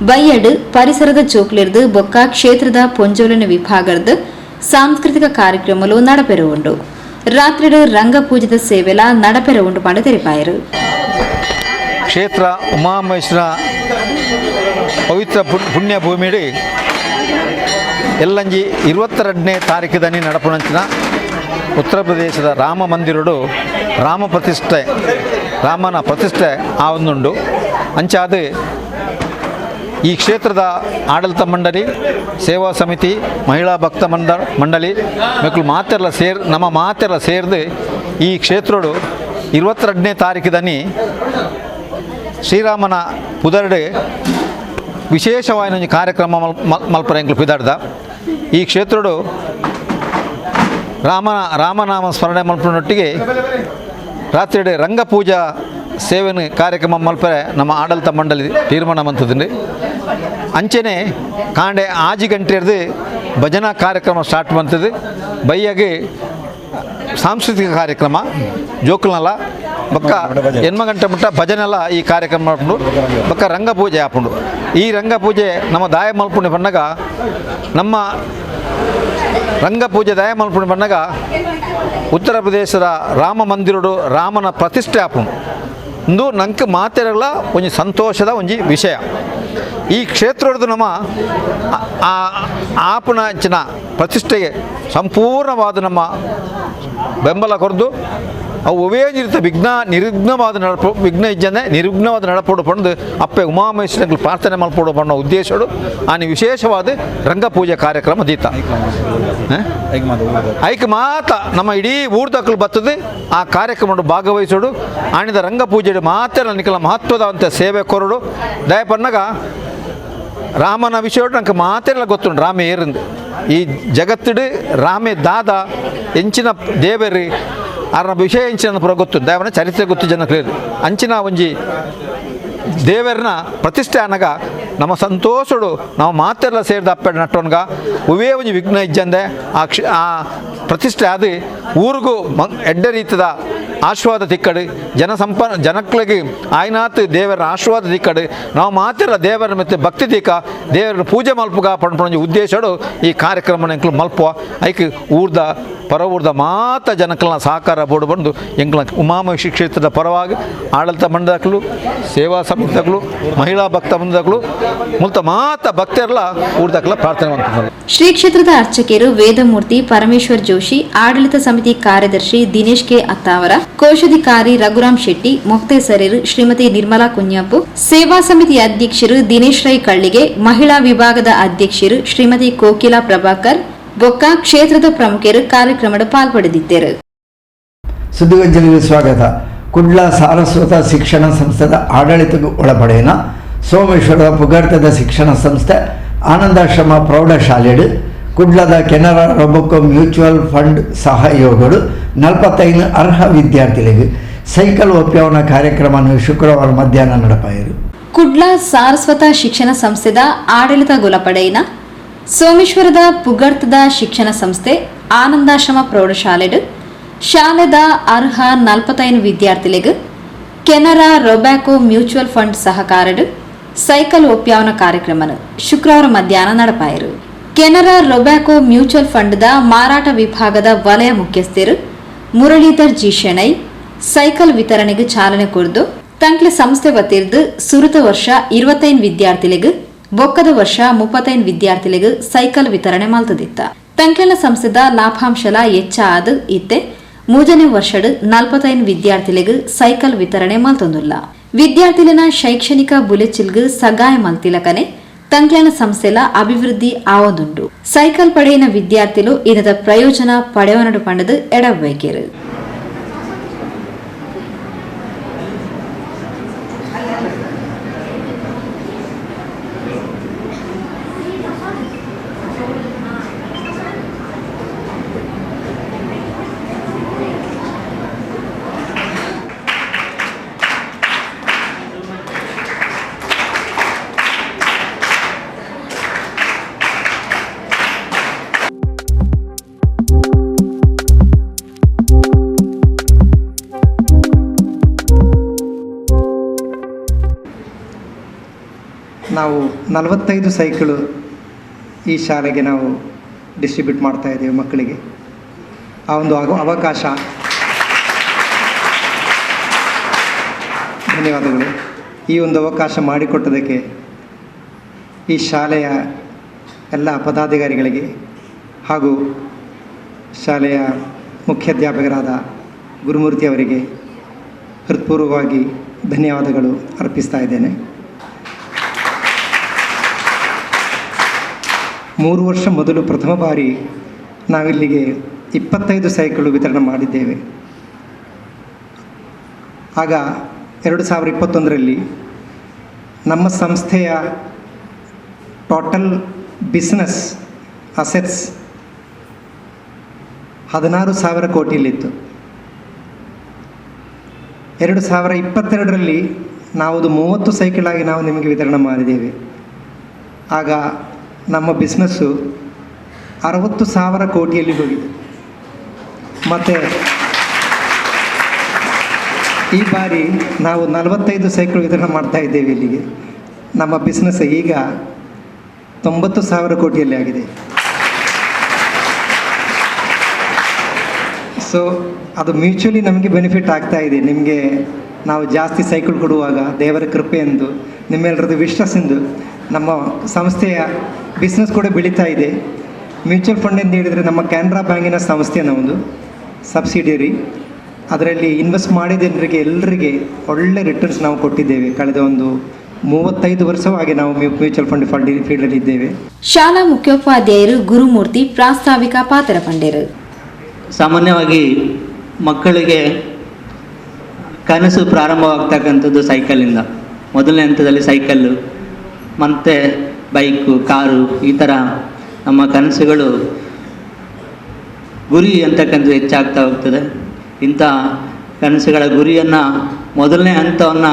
ಬಯ್ಯಡು ಪರಿಸರದ ಚೋಕ್ಲಿರ್ದು ಬೊಕ್ಕ ಕ್ಷೇತ್ರದ ಪೊಂಜೋಲಿನ ವಿಭಾಗದ ಸಾಂಸ್ಕೃತಿಕ ಕಾರ್ಯಕ್ರಮಲು ನಡಪೆರ ಉಂಡು. ರಾತ್ರಿ ರಂಗಪೂಜದ ಸೇವೆಲ ನಡಪೆರ ಉಂಡು ಪಂಡ ತೆರಿಪಾಯರು. ಕ್ಷೇತ್ರ ಉಮಾಮಹೇಶ್ವರ ಪವಿತ್ರ ಪುಣ್ಯಭೂಮಿಡಿ ಎಲ್ಲಂಜಿ 22ನೇ ತಾರೀಕಿದನಿ ನಡಪುಣಂಚಿನ ಉತ್ತರ ಪ್ರದೇಶದ ರಾಮ ಮಂದಿರಡು ರಾಮ ಪ್ರತಿಷ್ಠೆ, ರಾಮನ ಪ್ರತಿಷ್ಠೆ ಆ ಒಂದುಂಡು. ಅಂಚಾದ ಈ ಕ್ಷೇತ್ರದ ಆಡಳಿತ ಮಂಡಳಿ, ಸೇವಾ ಸಮಿತಿ, ಮಹಿಳಾ ಭಕ್ತ ಮಂಡಳಿ ಮಕ್ಕಳು ಮಾತೆಲ್ಲ ಸೇರ್ ನಮ್ಮ ಮಾತೆಲ್ಲ ಸೇರಿದು ಈ ಕ್ಷೇತ್ರಡು 22ನೇ ತಾರೀಕಿದನಿ ಶ್ರೀರಾಮನ ಪುದರ್ಡೆ ವಿಶೇಷವಾದ ಕಾರ್ಯಕ್ರಮ ಮಲ್ಪರ ಎಂಕ್ಲು ಪಿದಾಡ್ದ. ಈ ಕ್ಷೇತ್ರಡು ರಾಮನಾಮ ಸ್ಮರಣೆ ಮಲ್ಪನೊಟ್ಟಿಗೆ ರಾತ್ರಿ ರಂಗಪೂಜಾ ಸೇವೆನ ಕಾರ್ಯಕ್ರಮ ಮಲ್ಪರೆ ನಮ್ಮ ಆಡಳಿತ ಮಂಡಳಿ ತೀರ್ಮಾನ ಮಂತದಂడి. ಅಂಚೆನೆ ಕಾಂಡೆ 6 ಗಂಟೆರ್ದು ಭಜನಾ ಕಾರ್ಯಕ್ರಮ ಸ್ಟಾರ್ಟ್ ಬಂತದ್ದು. ಬೈಯಾಗಿ ಸಾಂಸ್ಕೃತಿಕ ಕಾರ್ಯಕ್ರಮ ಜೋಕುಲ್ನಲ್ಲ ಬಕ್ಕ 8 ಗಂಟೆ ಮುಟ್ಟ ಭಜನೆಲ್ಲ ಈ ಕಾರ್ಯಕ್ರಮ ಮಾಡ್ಕೊಂಡು ಬಕ್ಕ ರಂಗಪೂಜೆ ಆಪುಂಡು. ಈ ರಂಗಪೂಜೆ ನಮ್ಮ ದಾಯ ಮಲ್ಪುಂಡು ಬಣ್ಣಗ ನಮ್ಮ ರಂಗಪೂಜೆ ದಾಯ ಮಲ್ಪುಂಡು ಬಣ್ಣಗ ಉತ್ತರ ಪ್ರದೇಶದ ರಾಮ ಮಂದಿರಡು ರಾಮನ ಪ್ರತಿಷ್ಠೆ ಆಪುಂಡು. ಇಂದು ನಂಗೆ ಮಾತೆರಗಳ ಒಂಜಿ ಸಂತೋಷದ ಒಂಜಿ ವಿಷಯ. ಈ ಕ್ಷೇತ್ರದ ನಮ್ಮ ಆಪುನ ಅಂಚಿನ ಪ್ರತಿಷ್ಠೆಗೆ ಸಂಪೂರ್ಣವಾದ ನಮ್ಮ ಬೆಂಬಲ ಕೊರದು ಅವು ಒವೇ ರೀತಿಯ ವಿಘ್ನ ನಿರ್ವಿಘ್ನವಾದ ನಡಪು ವಿಘ್ನ ಇಜ್ಜನೆ ನಿರ್ವಿಘ್ನವಾದ ನಡಪೋಡು ಪಂಡು ಅಪ್ಪೆ ಉಮಾಮಹೇಶ್ವರ ಪ್ರಾರ್ಥನೆ ಮಲ್ಪೋಡು ಪಣ್ಣೋ ಉದ್ದೇಶಡು ಆನಿ ವಿಶೇಷವಾದ ರಂಗಪೂಜೆ ಕಾರ್ಯಕ್ರಮ ದೀತ ಐಕ್ ಮಾತ ನಮ್ಮ ಇಡೀ ಊರ್ದಕ್ಕಲು ಬರ್ತದೆ ಆ ಕಾರ್ಯಕ್ರಮ ಭಾಗವಹಿಸೋಡು ಆಣಿದ ರಂಗಪೂಜೆ ಮಾತ್ರ ನಿಕಲ ಮಹತ್ವದ ಸೇವೆ ಕೊರಡು ದಯಪನ್ನಾಗ ರಾಮನ ವಿಷಯ ನಂಗೆ ಮಾತೆಲ್ಲ ಗೊತ್ತುಂಟು. ರಾಮೆ ಏರಿಂದು ಈ ಜಗತ್ತಿಡು ರಾಮೆ ದಾದ ಎಂಚಿನ ದೇವರಿ ಆರನ ವಿಷಯ ಎಂಚಿನ ಪೂರ ಗೊತ್ತು ದೇವನ ಚರಿತ್ರೆ ಗೊತ್ತು ಜನ ಕ್ಲಿಯರ್ ಅಂಚಿನ ಒಂಜಿ ದೇವರನ್ನ ಪ್ರತಿಷ್ಠೆ ಅನಗ ನಮ್ಮ ಸಂತೋಷಡು ನಾವು ಮಾತೆಲ್ಲ ಸೇರಿದ ಅಪ್ಪೆ ನಟ್ಟೋನ್ಗ ಉವೇ ಒಂಜಿ ವಿಘ್ನ ಇಜ್ಜಂದೆ ಆ ಆ ಪ್ರತಿಷ್ಠೆ ಅದು ಊರಿಗೂ ಎಡ್ಡೆ ರೀತಿದ ಆಶೀರ್ವಾದ ತಿಕ್ಕಡು ಜನಕ್ಲೆಗ್ ಆಯ್ನಾತ್ ದೇವರ ಆಶೀರ್ವಾದ ತಿಕ್ಕಡು ನಾವು ಮಾತ್ರ ದೇವರ ಮತ್ತು ಭಕ್ತಿ ತಿಕ್ಕ ದೇವರ ಪೂಜೆ ಮಲ್ಪುಗ ಪನ್ಪುನ ಉದ್ದೇಶಡು ಈ ಕಾರ್ಯಕ್ರಮ ಎಂಕ್ಲು ಮಲ್ಪುವ ಐಕ್ ಊರ್ದ ಪರ ಊರ್ದ ಮಾತ ಜನಕ್ಲೆನ ಸಹಕಾರ ಬೋಡು ಬಂದು ಎಂಕ್ಲ ಉಮಾಮಹೇಶ್ವರಿ ಕ್ಷೇತ್ರದ ಪರವಾಗಿ ಆಡಳಿತ ಮಂಡಲದಕ್ಲು ಸೇವಾ ಸಮಿತಿದಕ್ಲು ಮಹಿಳಾ ಭಕ್ತ ಮಂಡಲದಕ್ಲು ಮುಲ್ತ ಮಾತ ಭಕ್ತರೆಲ್ಲ ಊರ್ದಕ್ಲ ಪ್ರಾರ್ಥನೆ ಮಾಡ್ತಾರೆ. ಶ್ರೀ ಕ್ಷೇತ್ರದ ಅರ್ಚಕರು ವೇದಮೂರ್ತಿ ಪರಮೇಶ್ವರ್ ಜೋಶಿ, ಆಡಳಿತ ಸಮಿತಿ ಕಾರ್ಯದರ್ಶಿ ದಿನೇಶ್ ಕೆ ಅತ್ತಾವರ, ಕೋಶಾಧಿಕಾರಿ ರಘುರಾಮ್ ಶೆಟ್ಟಿ, ಮೊಕ್ತೇಸರರು ಶ್ರೀಮತಿ ನಿರ್ಮಲಾ ಕುഞ്ഞಾಪು, ಸೇವಾ ಸಮಿತಿ ಅಧ್ಯಕ್ಷರು ದಿನೇಶ್ ರೈ ಕಳ್ಳಿಗೆ, ಮಹಿಳಾ ವಿಭಾಗದ ಅಧ್ಯಕ್ಷರು ಶ್ರೀಮತಿ ಕೋಕಿಲಾ ಪ್ರಭಾಕರ್ ಬೊಕ್ಕ ಕ್ಷೇತ್ರದ ಪ್ರಮುಖರು ಕಾರ್ಯಕ್ರಮದ ಪಾಲ್ಪಡೆದಿದ್ದರು. ಸುದ್ದಿಗಂಜಲಿಗೆ ಸ್ವಾಗತ. ಕುಡ್ಲ ಸಾರಸ್ವತ ಶಿಕ್ಷಣ ಸಂಸ್ಥೆದ ಆಡಳಿತಕ್ಕೆ ಒಳಪಡೇನ ಸೋಮೇಶ್ವರದ ಪುಗರ್ತದ ಶಿಕ್ಷಣ ಸಂಸ್ಥೆ ಆನಂದಾಶ್ರಮ ಪ್ರೌಢಶಾಲೆಡು ಕುಡ್ಲದ ಕೆನರಾ ರೊಬೊಕೊ ಮ್ಯೂಚುವಲ್ ಫಂಡ್ ಸಹಯೋಗಡು 45 ಅರ್ಹ ವಿದ್ಯಾರ್ಥಿಗಳಿಗೆ ಸೈಕಲ್ ಒಪ್ಪಿಯವನ ಕಾರ್ಯಕ್ರಮವನ್ನು ಶುಕ್ರವಾರ ಮಧ್ಯಾಹ್ನ ನಡೆಪಾಯಿರು. ಕುಡ್ಲ ಸಾರಸ್ವತ ಶಿಕ್ಷಣ ಸಂಸ್ಥೆದ ಆಡಳಿತ ಗೊಲಪಡೆಯಿನ ಸೋಮೇಶ್ವರದ ಪುಗರ್ತದ ಶಿಕ್ಷಣ ಸಂಸ್ಥೆ ಆನಂದಾಶ್ರಮ ಪ್ರೌಢಶಾಲೆಡು ಶಾಲೆದ ಅರ್ಹ 45 ವಿದ್ಯಾರ್ಥಿಗಳಿಗೆ ಕೆನರಾ ರೊಬ್ಯಾಕೊ ಮ್ಯೂಚುವಲ್ ಫಂಡ್ ಸಹಕಾರಡು ಸೈಕಲ್ ಒಪ್ಯಾವನ ಕಾರ್ಯಕ್ರಮನು ಶುಕ್ರವಾರ ಮಧ್ಯಾಹ್ನ ನಡೆಪಾಯರು. ಕೆನರಾ ರೊಬ್ಯಾಕೊ ಮ್ಯೂಚುವಲ್ ಫಂಡ್ದ ಮಾರಾಟ ವಿಭಾಗದ ವಲಯ ಮುಖ್ಯಸ್ಥರು ಮುರಳೀಧರ್ ಜಿ ಶೆಣೈ ಸೈಕಲ್ ವಿತರಣೆಗೆ ಚಾಲನೆ ಕೊರ್ದು ತಂಕ್ಲೆ ಸಂಸ್ಥೆ ವತಿರ್ದು ಸುರುತ ವರ್ಷ 25 ವಿದ್ಯಾರ್ಥಿಗಳಿಗೆ ಬೊಕ್ಕದ ವರ್ಷ 35 ವಿದ್ಯಾರ್ಥಿಗಳಿಗೆ ಸೈಕಲ್ ವಿತರಣೆ ಮಲ್ತದಿತ್ತ. ತಂಕ್ಲೆನ ಸಂಸ್ಥೆದ ಲಾಭಾಂಶಲ ಹೆಚ್ಚ ಆದ ಇತ್ತೆ ಮೂರನೇ ವರ್ಷಡ್ 45 ವಿದ್ಯಾರ್ಥಿಗಳಿಗೆ ಸೈಕಲ್ ವಿತರಣೆ ಮಲ್ತೊಂದುಲ್ಲ. ವಿದ್ಯಾರ್ಥಿಲೆನ ಶೈಕ್ಷಣಿಕ ಬುಲೆಚಿಲ್ಗ್ ಸಗಾಯ ಮಲ್ತಿಲಕನೆ ತಂಕ್ಲೆನ ಸಂಸ್ಥೆಲ ಅಭಿವೃದ್ಧಿ ಆವದುಂಡು. ಸೈಕಲ್ ಪಡೆಯಿನ ವಿದ್ಯಾರ್ಥಿಲು ಇದರ ಪ್ರಯೋಜನ ಪಡೆವನಡು ಪಂಡದು ಎಡಬೇಕಿರು. ನಾವು 45 ಸೈಕಲು ಈ ಶಾಲೆಗೆ ನಾವು ಡಿಸ್ಟ್ರಿಬ್ಯೂಟ್ ಮಾಡ್ತಾ ಇದ್ದೇವೆ ಮಕ್ಕಳಿಗೆ. ಆ ಒಂದು ಅವಕಾಶ, ಧನ್ಯವಾದಗಳು. ಈ ಒಂದು ಅವಕಾಶ ಮಾಡಿಕೊಟ್ಟದಕ್ಕೆ ಈ ಶಾಲೆಯ ಎಲ್ಲ ಪದಾಧಿಕಾರಿಗಳಿಗೆ ಹಾಗೂ ಶಾಲೆಯ ಮುಖ್ಯಾಧ್ಯಾಪಕರಾದ ಗುರುಮೂರ್ತಿ ಅವರಿಗೆ ಹೃತ್ಪೂರ್ವವಾಗಿ ಧನ್ಯವಾದಗಳು ಅರ್ಪಿಸ್ತಾ ಇದ್ದೇನೆ. 3 ವರ್ಷ ಮೊದಲು ಪ್ರಥಮ ಬಾರಿ ನಾವಿಲ್ಲಿಗೆ 25 ಸೈಕಲ್ ವಿತರಣೆ ಮಾಡಿದ್ದೇವೆ. ಆಗ 2021ರಲ್ಲಿ ನಮ್ಮ ಸಂಸ್ಥೆಯ total business assets 16,000 ಕೋಟಿಯಲ್ಲಿತ್ತು. 2022ರಲ್ಲಿ ನಾವು 30 ಸೈಕಲಾಗಿ ನಾವು ನಿಮಗೆ ವಿತರಣೆ ಮಾಡಿದ್ದೇವೆ. ಆಗ ನಮ್ಮ ಬಿಸ್ನೆಸ್ಸು 60,000 ಕೋಟಿಯಲ್ಲಿ ಹೋಗಿದೆ. ಮತ್ತು ಈ ಬಾರಿ ನಾವು 45 ಸೈಕಲ್ ವಿತರಣೆ ಮಾಡ್ತಾ ಇದ್ದೇವೆ ಇಲ್ಲಿಗೆ. ನಮ್ಮ ಬಿಸ್ನೆಸ್ ಈಗ 90,000 ಕೋಟಿಯಲ್ಲಿ ಆಗಿದೆ. ಸೊ ಅದು ಮ್ಯೂಚುವಲಿ ನಮಗೆ ಬೆನಿಫಿಟ್ ಆಗ್ತಾ ಇದೆ. ನಿಮಗೆ ನಾವು ಜಾಸ್ತಿ ಸೈಕಲ್ ಕೊಡುವಾಗ ದೇವರ ಕೃಪೆಯೆಂದು ನಿಮ್ಮೆಲ್ಲರದ್ದು ವಿಶ್ವಾಸೆಂದು ನಮ್ಮ ಸಂಸ್ಥೆಯ ಬಿಸ್ನೆಸ್ ಕೂಡ ಬೆಳೀತಾ ಇದೆ. ಮ್ಯೂಚುವಲ್ ಫಂಡ್ ಎಂದು ಹೇಳಿದರೆ ನಮ್ಮ ಕ್ಯಾನರಾ ಬ್ಯಾಂಕಿನ ಸಂಸ್ಥೆ ನಮ್ಮದು ಸಬ್ಸಿಡಿಯರಿ. ಅದರಲ್ಲಿ ಇನ್ವೆಸ್ಟ್ ಮಾಡಿದ ಜನರಿಗೆ ಎಲ್ಲರಿಗೆ ಒಳ್ಳೆ ರಿಟರ್ನ್ಸ್ ನಾವು ಕೊಟ್ಟಿದ್ದೇವೆ. ಕಳೆದ ಒಂದು 35 ವರ್ಷವಾಗಿ ನಾವು ಮ್ಯೂಚುವಲ್ ಫಂಡ್ ಫೀಲ್ಡಲ್ಲಿ ಇದ್ದೇವೆ. ಶಾಲಾ ಮುಖ್ಯೋಪಾಧ್ಯಾಯರು ಗುರುಮೂರ್ತಿ ಪ್ರಾಸ್ತಾವಿಕ ಪಾತ್ರ ಪಂಡೇರು. ಸಾಮಾನ್ಯವಾಗಿ ಮಕ್ಕಳಿಗೆ ಕನಸು ಪ್ರಾರಂಭವಾಗ್ತಕ್ಕಂಥದ್ದು ಸೈಕಲಿಂದ. ಮೊದಲನೇ ಹಂತದಲ್ಲಿ ಸೈಕಲ್ಲು, ಮತ್ತು ಬೈಕು, ಕಾರು, ಈ ಥರ ನಮ್ಮ ಕನಸುಗಳು ಗುರಿ ಅಂತಕ್ಕಂಥದ್ದು ಹೆಚ್ಚಾಗ್ತಾ ಹೋಗ್ತದೆ. ಇಂಥ ಕನಸುಗಳ ಗುರಿಯನ್ನು ಮೊದಲನೇ ಹಂತವನ್ನು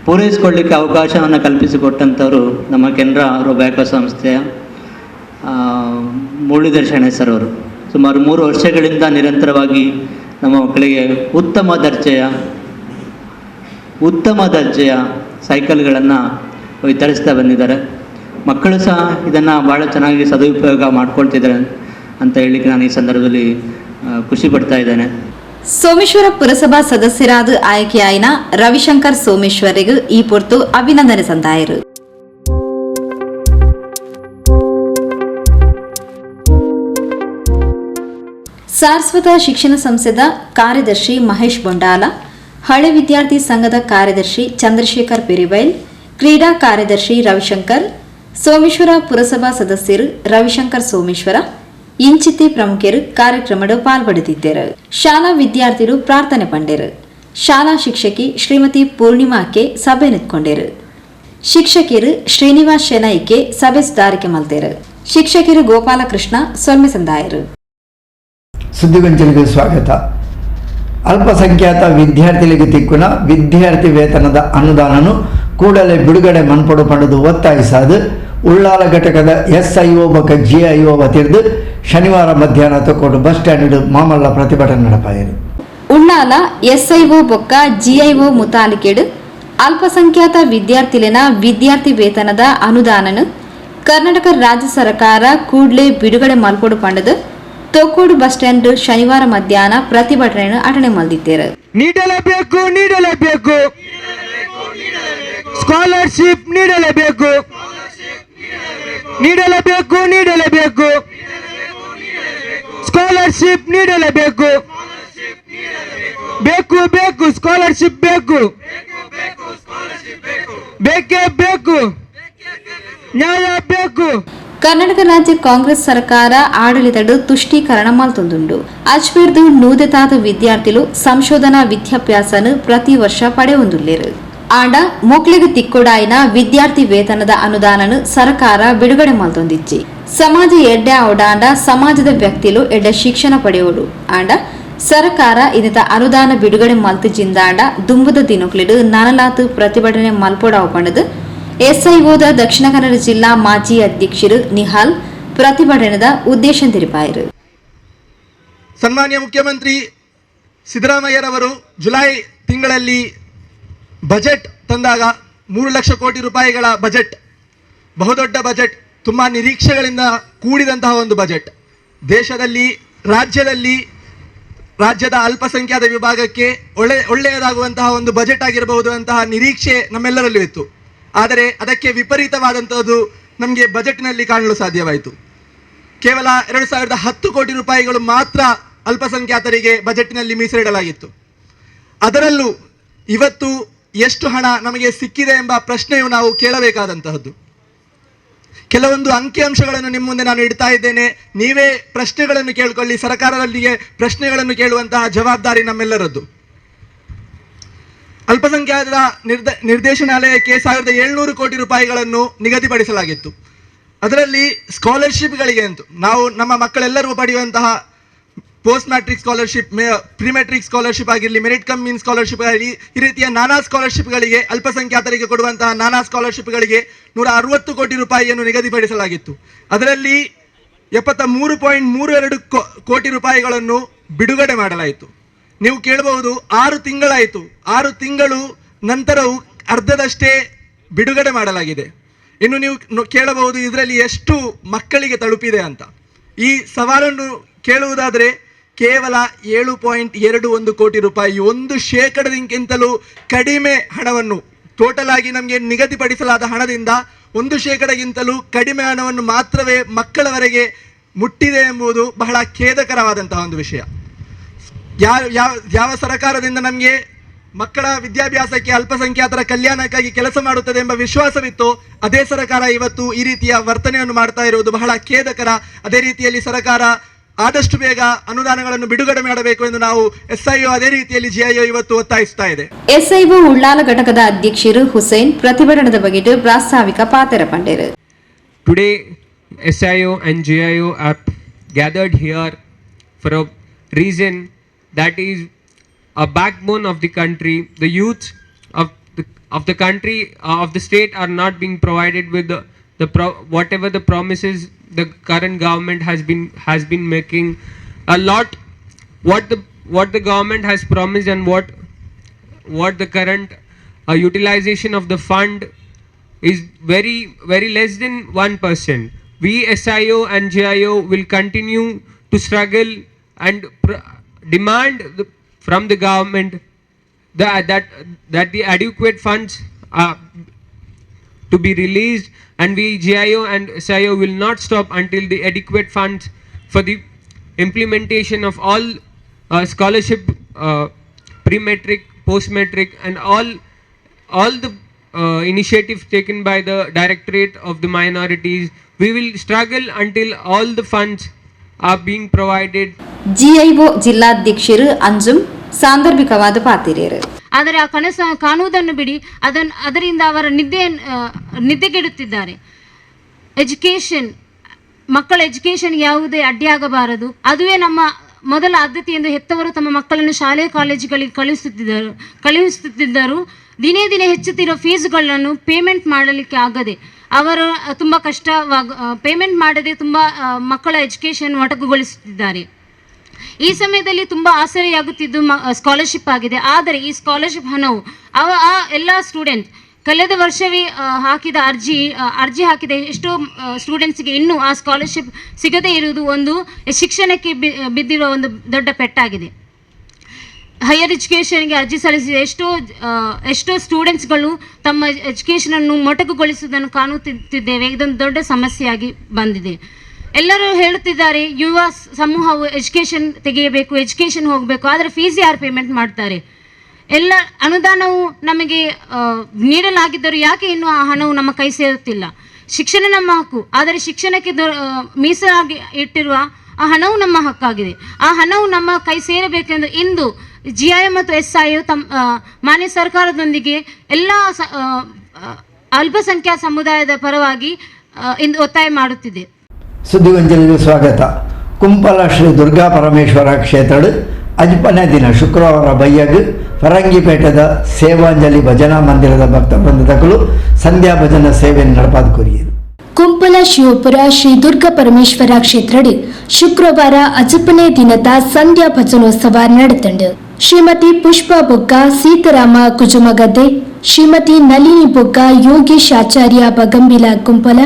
ಪೂರೈಸಿಕೊಳ್ಳಿಕ್ಕೆ ಅವಕಾಶವನ್ನು ಕಲ್ಪಿಸಿಕೊಟ್ಟಂಥವರು ನಮ್ಮ ಕೆನರಾ ರೊಬ್ಯಾಕೊ ಸಂಸ್ಥೆಯ ಮುರಳೀಧರ್ ಶೆಣೈ ಸರ್ ಅವರು. ಸುಮಾರು 3 ವರ್ಷಗಳಿಂದ ನಿರಂತರವಾಗಿ ನಮ್ಮ ಮಕ್ಕಳಿಗೆ ಉತ್ತಮ ದರ್ಜೆಯ ಸೈಕಲ್ಗಳನ್ನು ವಿತರಿಸ್ತಾ ಬಂದಿದ್ದಾರೆ. ಮಕ್ಕಳು ಸಹ ಇದನ್ನು ಭಾಳ ಚೆನ್ನಾಗಿ ಸದುಪಯೋಗ ಮಾಡ್ಕೊಳ್ತಿದ್ದಾರೆ ಅಂತ ಹೇಳಲಿಕ್ಕೆ ನಾನು ಈ ಸಂದರ್ಭದಲ್ಲಿ ಖುಷಿ ಪಡ್ತಾ ಇದ್ದೇನೆ. ಸೋಮೇಶ್ವರ ಪುರಸಭಾ ಸದಸ್ಯರಾದ ಆಯ್ಕೆಯಾಯಿನ ರವಿಶಂಕರ್ ಸೋಮೇಶ್ವರಿಗೂ ಈ ಪೊರ್ತು ಅಭಿನಂದನೆ ಸಂದಾಯರು. ಸಾರಸ್ವತ ಶಿಕ್ಷಣ ಸಂಸ್ಥೆದ ಕಾರ್ಯದರ್ಶಿ ಮಹೇಶ್ ಬೊಂಡಾಲ, ಹಳೆ ವಿದ್ಯಾರ್ಥಿ ಸಂಘದ ಕಾರ್ಯದರ್ಶಿ ಚಂದ್ರಶೇಖರ್ ಪೆರಿಬೈಲ್, ಕ್ರೀಡಾ ಕಾರ್ಯದರ್ಶಿ ರವಿಶಂಕರ್, ಸೋಮೇಶ್ವರ ಪುರಸಭಾ ಸದಸ್ಯರು ರವಿಶಂಕರ್ ಸೋಮೇಶ್ವರ ಇಂಚಿತಿ ಪ್ರಮುಖರು ಕಾರ್ಯಕ್ರಮದ ಪಾಲ್ಪಡೆದಿದ್ದರು. ಶಾಲಾ ವಿದ್ಯಾರ್ಥಿಗಳು ಪ್ರಾರ್ಥನೆ ಪಂಡೆರು. ಶಾಲಾ ಶಿಕ್ಷಕಿ ಶ್ರೀಮತಿ ಪೂರ್ಣಿಮಾ ಕೆ ಸಭೆ ನಿಂತ್ಕೊಂಡರು. ಶಿಕ್ಷಕಿಯರು ಶ್ರೀನಿವಾಸ್ ಶೆನೈಕೆ ಸಭೆ ಸುಧಾರಿಕೆ ಮಲ್ತೇರು. ಶಿಕ್ಷಕಿಯರು ಗೋಪಾಲಕೃಷ್ಣ ಸೊಲ್ಮೆ ಸಂದಾಯರು. ಸುದ್ದಿಗೊಂಚಲಿಗೆ ಸ್ವಾಗತ. ಅಲ್ಪಸಂಖ್ಯಾತ ವಿದ್ಯಾರ್ಥಿಗಳಿಗೆ ತಿಕ್ಕುನ ವಿದ್ಯಾರ್ಥಿ ವೇತನದ ಅನುದಾನನು ಕೂಡಲೇ ಬಿಡುಗಡೆ ಮನ್ಪಡು ಪಡೆದು ಒತ್ತಾಯಿಸಾದು ಉಳ್ಳಾಲ ಘಟಕದ ಎಸ್ಐಒ ಬೊಕ ಜಿಐಒ ವತಿರ್ದು ಶನಿವಾರ ಮಧ್ಯಾಹ್ನ ತಕ್ಕೋಡು ಬಸ್ ಸ್ಟ್ಯಾಂಡ್ ಮಾಮಲ್ಲ ಪ್ರತಿಭಟನೆ ನಡಪಾಯಿರು. ಉಳ್ಳಾಲ ಎಸ್ಐಒ ಬೊಕ್ಕ ಜಿಐಒ ಮುತಾಲಿಕೆಡು ಅಲ್ಪಸಂಖ್ಯಾತ ವಿದ್ಯಾರ್ಥಿಲೆನ ವಿದ್ಯಾರ್ಥಿ ವೇತನದ ಅನುದಾನನು ಕರ್ನಾಟಕ ರಾಜ್ಯ ಸರ್ಕಾರ ಕೂಡಲೇ ಬಿಡುಗಡೆ ಮಲ್ಪಡು ಪಂಡದು ತೊಕ್ಕೋಡು ಬಸ್ ಸ್ಟ್ಯಾಂಡ್ ಶನಿವಾರ ಮಧ್ಯಾಹ್ನ ಪ್ರತಿಭಟನೆಯನ್ನು ಅಟನೆ ಮಲ್ದಿದ್ದೇರು. ನೀಡಲೇಬೇಕು ನೀಡಲೇಬೇಕು ಸ್ಕಾಲರ್ಶಿಪ್ ನೀಡಲೇಬೇಕು ನೀಡಲೇಬೇಕು ನೀಡಲೇಬೇಕು ಸ್ಕಾಲರ್ಶಿಪ್ ನೀಡಲೇಬೇಕು ಬೇಕು ಬೇಕು ಸ್ಕಾಲರ್ಶಿಪ್ ಬೇಕು ಬೇಕೇ ಬೇಕು ನ್ಯಾಯ ಬೇಕು. ಕರ್ನಾಟಕ ರಾಜ್ಯ ಕಾಂಗ್ರೆಸ್ ಸರ್ಕಾರ ಆಡಳಿತಡು ತುಷ್ಟೀಕರಣ ಮಲ್ತೊಂದುಂಡು. ಅಜ್ಮೇರ್ದು ನೂದೆತಾದ ವಿದ್ಯಾರ್ಥಿಲು ಸಂಶೋಧನಾ ವಿದ್ಯಾಭ್ಯಾಸನು ಪ್ರತಿ ವರ್ಷ ಪಡೆಯೊಂದುಲ್ಲೇರು. ಆಂಡ ಮೊಕ್ಲಿಗೆ ತಿಕ್ಕೊಡಾಯಿನ ವಿದ್ಯಾರ್ಥಿ ವೇತನದ ಅನುದಾನನು ಸರ್ಕಾರ ಬಿಡುಗಡೆ ಮಲ್ತೊಂದಿಜ್ಜಿ. ಸಮಾಜ ಎಡ್ಡೆ ಅವಡಾಂಡ ಸಮಾಜದ ವ್ಯಕ್ತಿಲು ಎಡ್ಡೆ ಶಿಕ್ಷಣ ಪಡೆಯೋಡು. ಆಂಡ ಸರ್ಕಾರ ಇದತ ಅನುದಾನ ಬಿಡುಗಡೆ ಮಲ್ತು ಜಿಂದಾಂಡ ದುಂಬುದ ದಿನಕ್ಲಿಡು ನನಲಾತು ಪ್ರತಿಭಟನೆ ಮಲ್ಪೊಡಾವು ಪಂಡದು ಎಸ್ಐಒದ ದಕ್ಷಿಣ ಕನ್ನಡ ಜಿಲ್ಲಾ ಮಾಜಿ ಅಧ್ಯಕ್ಷರು ನಿಹಾಲ್ ಪ್ರತಿಭಟನೆದ ಉದ್ದೇಶ ತಿಳಿಪಾಯರು. ಸನ್ಮಾನ್ಯ ಮುಖ್ಯಮಂತ್ರಿ ಸಿದ್ದರಾಮಯ್ಯರವರು ಜುಲೈ ತಿಂಗಳಲ್ಲಿ ಬಜೆಟ್ ತಂದಾಗ 3 ಲಕ್ಷ ಕೋಟಿ ರೂಪಾಯಿಗಳ ಬಜೆಟ್, ಬಹುದೊಡ್ಡ ಬಜೆಟ್, ತುಂಬ ನಿರೀಕ್ಷೆಗಳಿಂದ ಕೂಡಿದಂತಹ ಒಂದು ಬಜೆಟ್. ದೇಶದಲ್ಲಿ, ರಾಜ್ಯದಲ್ಲಿ, ರಾಜ್ಯದ ಅಲ್ಪಸಂಖ್ಯಾತ ವಿಭಾಗಕ್ಕೆ ಒಳ್ಳೆಯದಾಗುವಂತಹ ಒಂದು ಬಜೆಟ್ ಆಗಿರಬಹುದು ಅಂತಹ ನಿರೀಕ್ಷೆ ನಮ್ಮೆಲ್ಲರಲ್ಲೂ ಇತ್ತು. ಆದರೆ ಅದಕ್ಕೆ ವಿಪರೀತವಾದಂಥದ್ದು ನಮಗೆ ಬಜೆಟ್ನಲ್ಲಿ ಕಾಣಲು ಸಾಧ್ಯವಾಯಿತು. ಕೇವಲ 2010 ಕೋಟಿ ರೂಪಾಯಿಗಳು ಮಾತ್ರ ಅಲ್ಪಸಂಖ್ಯಾತರಿಗೆ ಬಜೆಟ್ನಲ್ಲಿ ಮೀಸಲಿಡಲಾಗಿತ್ತು. ಅದರಲ್ಲೂ ಇವತ್ತು ಎಷ್ಟು ಹಣ ನಮಗೆ ಸಿಕ್ಕಿದೆ ಎಂಬ ಪ್ರಶ್ನೆಯು ನಾವು ಕೇಳಬೇಕಾದಂತಹದ್ದು. ಕೆಲವೊಂದು ಅಂಕಿಅಂಶಗಳನ್ನು ನಿಮ್ಮ ಮುಂದೆ ನಾನು ಇಡ್ತಾ ಇದ್ದೇನೆ. ನೀವೇ ಪ್ರಶ್ನೆಗಳನ್ನು ಕೇಳಿಕೊಳ್ಳಿ. ಸರ್ಕಾರದಲ್ಲಿಗೆ ಪ್ರಶ್ನೆಗಳನ್ನು ಕೇಳುವಂತಹ ಜವಾಬ್ದಾರಿ ನಮ್ಮೆಲ್ಲರದ್ದು. ಅಲ್ಪಸಂಖ್ಯಾತರ ನಿರ್ದೇಶನಾಲಯಕ್ಕೆ 1700 ಕೋಟಿ ರೂಪಾಯಿಗಳನ್ನು ನಿಗದಿಪಡಿಸಲಾಗಿತ್ತು. ಅದರಲ್ಲಿ ಸ್ಕಾಲರ್ಶಿಪ್ಗಳಿಗೆ ಅಂತೂ ನಾವು ನಮ್ಮ ಮಕ್ಕಳೆಲ್ಲರೂ ಪಡೆಯುವಂತಹ post matric scholarship, pre matric scholarship ಆಗಿರಲಿ, ಮೆರಿಟ್ ಕಮ್ ಮೀನ್ ಸ್ಕಾಲರ್ಶಿಪ್ ಆಗಲಿ, ಈ ರೀತಿಯ ನಾನಾ ಸ್ಕಾಲರ್ಶಿಪ್ಗಳಿಗೆ, ಅಲ್ಪಸಂಖ್ಯಾತರಿಗೆ ಕೊಡುವಂತಹ ನಾನಾ ಸ್ಕಾಲರ್ಶಿಪ್ಗಳಿಗೆ 160 ಕೋಟಿ ರೂಪಾಯಿಯನ್ನು ನಿಗದಿಪಡಿಸಲಾಗಿತ್ತು. ಅದರಲ್ಲಿ 73.32 ಕೋಟಿ ರೂಪಾಯಿಗಳನ್ನು ಬಿಡುಗಡೆ ಮಾಡಲಾಯಿತು. ನೀವು ಕೇಳಬಹುದು, 6 ತಿಂಗಳಾಯಿತು, 6 ತಿಂಗಳು ನಂತರವೂ ಅರ್ಧದಷ್ಟೇ ಬಿಡುಗಡೆ ಮಾಡಲಾಗಿದೆ. ಇನ್ನು ನೀವು ಕೇಳಬಹುದು, ಇದರಲ್ಲಿ ಎಷ್ಟು ಮಕ್ಕಳಿಗೆ ತಲುಪಿದೆ ಅಂತ. ಈ ಸವಾಲನ್ನು ಕೇಳುವುದಾದರೆ ಕೇವಲ 7.21 ಕೋಟಿ ರೂಪಾಯಿ, 1% ಕಡಿಮೆ ಹಣವನ್ನು, ಟೋಟಲ್ ಆಗಿ ನಮಗೆ ನಿಗದಿಪಡಿಸಲಾದ ಹಣದಿಂದ 1%ಗಿಂತಲೂ ಕಡಿಮೆ ಹಣವನ್ನು ಮಾತ್ರವೇ ಮಕ್ಕಳವರೆಗೆ ಮುಟ್ಟಿದೆ ಎಂಬುದು ಬಹಳ ಖೇದಕರವಾದಂತಹ ಒಂದು ವಿಷಯ. ಯಾವ ಸರ್ಕಾರದಿಂದ ನಮಗೆ ಮಕ್ಕಳ ವಿದ್ಯಾಭ್ಯಾಸಕ್ಕೆ, ಅಲ್ಪಸಂಖ್ಯಾತರ ಕಲ್ಯಾಣಕ್ಕಾಗಿ ಕೆಲಸ ಮಾಡುತ್ತದೆ ಎಂಬ ವಿಶ್ವಾಸವಿತ್ತು, ಅದೇ ಸರ್ಕಾರ ಇವತ್ತು ಈ ರೀತಿಯ ವರ್ತನೆಯನ್ನು ಮಾಡ್ತಾ ಇರುವುದು ಬಹಳ ಖೇದಕರ. ಅದೇ ರೀತಿಯಲ್ಲಿ ಸರ್ಕಾರ ಆದಷ್ಟು ಬೇಗ ಅನುದಾನಗಳನ್ನು ಬಿಡುಗಡೆ ಮಾಡಬೇಕು ಎಂದು ನಾವು ಎಸ್ಐಒ, ಅದೇ ರೀತಿಯಲ್ಲಿ ಜಿಐಒ ಇವತ್ತು ಒತ್ತಾಯಿಸ್ತಾ ಇದೆ. ಎಸ್ಐಒ ಉಳ್ಳಾಲ ಘಟಕದ ಅಧ್ಯಕ್ಷರು ಹುಸೇನ್ ಪ್ರತಿಭಟನೆದ ಬಗೆಟ್ ಪ್ರಾಸ್ತಾವಿಕ ಪಾತ್ರ ಪಂಡೇರು. Today SIO and GIO are gathered here for a reason that is a backbone of the country. The youth of the country, of the state are not being provided with the whatever the promises the current government has been making. A lot what the what the government has promised and what the current utilization of the fund is very, very less than 1%. We SIO and GIO will continue to struggle and demand from the government that the adequate funds are to be released, and we GIO and SIO will not stop until the adequate funds for the implementation of all scholarship, pre-metric, post-metric, and all the initiatives taken by the Directorate of the Minorities. We will struggle until all the funds are being provided. GIO ಜಿಲ್ಲಾಧ್ಯಕ್ಷರು Anjum ಸಾಂದರ್ಭಿಕವಾದ ಪಾತಿರೇರು. ಆದರೆ ಆ ಕನಸು ಕಾಣುವುದನ್ನು ಬಿಡಿ, ಅದರಿಂದ ಅವರ ನಿದ್ದೆಗೆಡುತ್ತಿದ್ದಾರೆ. Education, ಮಕ್ಕಳ education ಯಾವುದೇ ಅಡ್ಡಿಯಾಗಬಾರದು, ಅದುವೇ ನಮ್ಮ ಮೊದಲ ಆದ್ಯತೆ ಎಂದು ಹೆತ್ತವರು ತಮ್ಮ ಮಕ್ಕಳನ್ನು ಶಾಲೆ ಕಾಲೇಜುಗಳಿಗೆ ಕಳುಹಿಸುತ್ತಿದ್ದರು. ದಿನೇ ದಿನೇ ಹೆಚ್ಚುತ್ತಿರುವ ಫೀಸುಗಳನ್ನು ಪೇಮೆಂಟ್ ಮಾಡಲಿಕ್ಕೆ ಆಗದೆ ಅವರು ತುಂಬ ಪೇಮೆಂಟ್ ಮಾಡದೆ ತುಂಬ ಮಕ್ಕಳ ಎಜುಕೇಷನ್ ಮೊಟಕುಗೊಳಿಸುತ್ತಿದ್ದಾರೆ. ಈ ಸಮಯದಲ್ಲಿ ತುಂಬ ಆಸರೆಯಾಗುತ್ತಿದ್ದು ಸ್ಕಾಲರ್ಶಿಪ್ ಆಗಿದೆ. ಆದರೆ ಈ ಸ್ಕಾಲರ್ಶಿಪ್ ಹಣವು ಆ ಎಲ್ಲ ಸ್ಟೂಡೆಂಟ್ ಕಳೆದ ವರ್ಷವೇ ಹಾಕಿದ ಅರ್ಜಿ ಹಾಕಿದ ಎಷ್ಟೋ ಸ್ಟೂಡೆಂಟ್ಸ್ಗೆ ಇನ್ನೂ ಆ ಸ್ಕಾಲರ್ಶಿಪ್ ಸಿಗದೇ ಇರುವುದು ಒಂದು ಶಿಕ್ಷಣಕ್ಕೆ ಬಿದ್ದಿರುವ ಒಂದು ದೊಡ್ಡ ಪೆಟ್ಟಾಗಿದೆ. ಹೈಯರ್ ಎಜುಕೇಷನ್ಗೆ ಅರ್ಜಿ ಸಲ್ಲಿಸಿದ ಎಷ್ಟೋ ಸ್ಟೂಡೆಂಟ್ಸ್ಗಳು ತಮ್ಮ ಎಜುಕೇಷನನ್ನು ಮೊಟಕುಗೊಳಿಸುವುದನ್ನು ಕಾಣುತ್ತಿದ್ದೇವೆ. ಇದೊಂದು ದೊಡ್ಡ ಸಮಸ್ಯೆಯಾಗಿ ಬಂದಿದೆ. ಎಲ್ಲರೂ ಹೇಳುತ್ತಿದ್ದಾರೆ ಯುವ ಸಮೂಹವು ಎಜುಕೇಷನ್ ತೆಗೆಯಬೇಕು, ಎಜುಕೇಷನ್ ಹೋಗಬೇಕು, ಆದರೆ ಫೀಸ್ ಯಾರು ಪೇಮೆಂಟ್ ಮಾಡ್ತಾರೆ? ಎಲ್ಲ ಅನುದಾನವು ನಮಗೆ ನೀಡಲಾಗಿದ್ದರೂ ಯಾಕೆ ಇನ್ನೂ ಆ ಹಣವು ನಮ್ಮ ಕೈ ಸೇರುತ್ತಿಲ್ಲ? ಶಿಕ್ಷಣ ನಮ್ಮ ಹಕ್ಕು, ಆದರೆ ಶಿಕ್ಷಣಕ್ಕೆ ಮೀಸಲಾಗಿ ಇಟ್ಟಿರುವ ಆ ಹಣವು ನಮ್ಮ ಹಕ್ಕಾಗಿದೆ. ಆ ಹಣವು ನಮ್ಮ ಕೈ ಸೇರಬೇಕೆಂದು ಇಂದು GIO ಮತ್ತು SIO ತಮ್ಮ ಮಾನ್ಯ ಸರ್ಕಾರದೊಂದಿಗೆ ಎಲ್ಲ ಅಲ್ಪಸಂಖ್ಯಾತ ಸಮುದಾಯದ ಪರವಾಗಿ ಇಂದು ಒತ್ತಾಯ ಮಾಡುತ್ತಿದೆ. ಸುದ್ದಿಗೊಂಜಲಿಗೆ ಸ್ವಾಗತ. ಕುಂಪಲ ಶ್ರೀ ದುರ್ಗಾ ಪರಮೇಶ್ವರ ಕ್ಷೇತ್ರದ ಅಜ್ಪನೇ ದಿನ ಶುಕ್ರವಾರ ಬಯ್ಯಗ್ ಫರಂಗಿಪೇಟೆದ ಸೇವಾಂಜಲಿ ಭಜನಾ ಮಂದಿರದ ಭಕ್ತ ವೃಂದದಕಲು ಸಂಧ್ಯಾ ಭಜನಾ ಸೇವೆ ನಡಪಾದ ಕೊರಿಯರು. ಕುಂಪಲ ಶಿವಪುರ ಶ್ರೀ ದುರ್ಗಾ ಪರಮೇಶ್ವರ ಕ್ಷೇತ್ರಡ್ ಶುಕ್ರವಾರ ಅಜಪನೇ ದಿನದ ಸಂಧ್ಯಾ ಭಜನೋತ್ಸವ ನಡೆತಂಡು. ಶ್ರೀಮತಿ ಪುಷ್ಪ ಬೊಗ್ಗ, ಸೀತಾರಾಮ ಕುಜುಮಗದ್ದೆ, ಶ್ರೀಮತಿ ನಳಿನಿ ಬೊಗ್ಗ, ಯೋಗೇಶ್ ಆಚಾರ್ಯ ಬಗಂಬಿಲ ಕುಂಪಲ,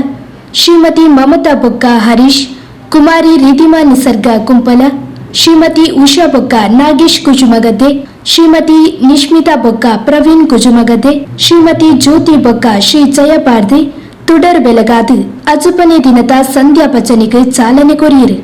ಶ್ರೀಮತಿ ಮಮತಾ ಬೊಗ್ಗ ಹರೀಶ್, ಕುಮಾರಿ ರಿಧಿಮಾ ನಿಸರ್ಗ ಕುಂಪಲ, ಶ್ರೀಮತಿ ಉಷಾ ಬೊಗ್ಗ ನಾಗೇಶ್ ಕುಜುಮಗದ್ದೆ, ಶ್ರೀಮತಿ ನಿಶ್ಮಿತಾ ಬೊಗ್ಗ ಪ್ರವೀಣ್ ಕುಜುಮಗದ್ದೆ, ಶ್ರೀಮತಿ ಜ್ಯೋತಿ ಬೊಗ್ಗ ಶ್ರೀ ಜಯಪಾರ್ದೆ ತುಡರ್ ಬೆಳಗಾದು ಅಜಪನೆ ದಿನದ ಸಂಧ್ಯಾ ಭಜನೆಗೆ ಚಾಲನೆ ಕೊರಿಯಿರು.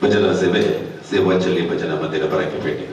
ಭಜನಾ ಸೇವೆ Sevanjali ಭಜನಾ ಮಂದಿರ ಪರಂಗಿಪೇಟೆ.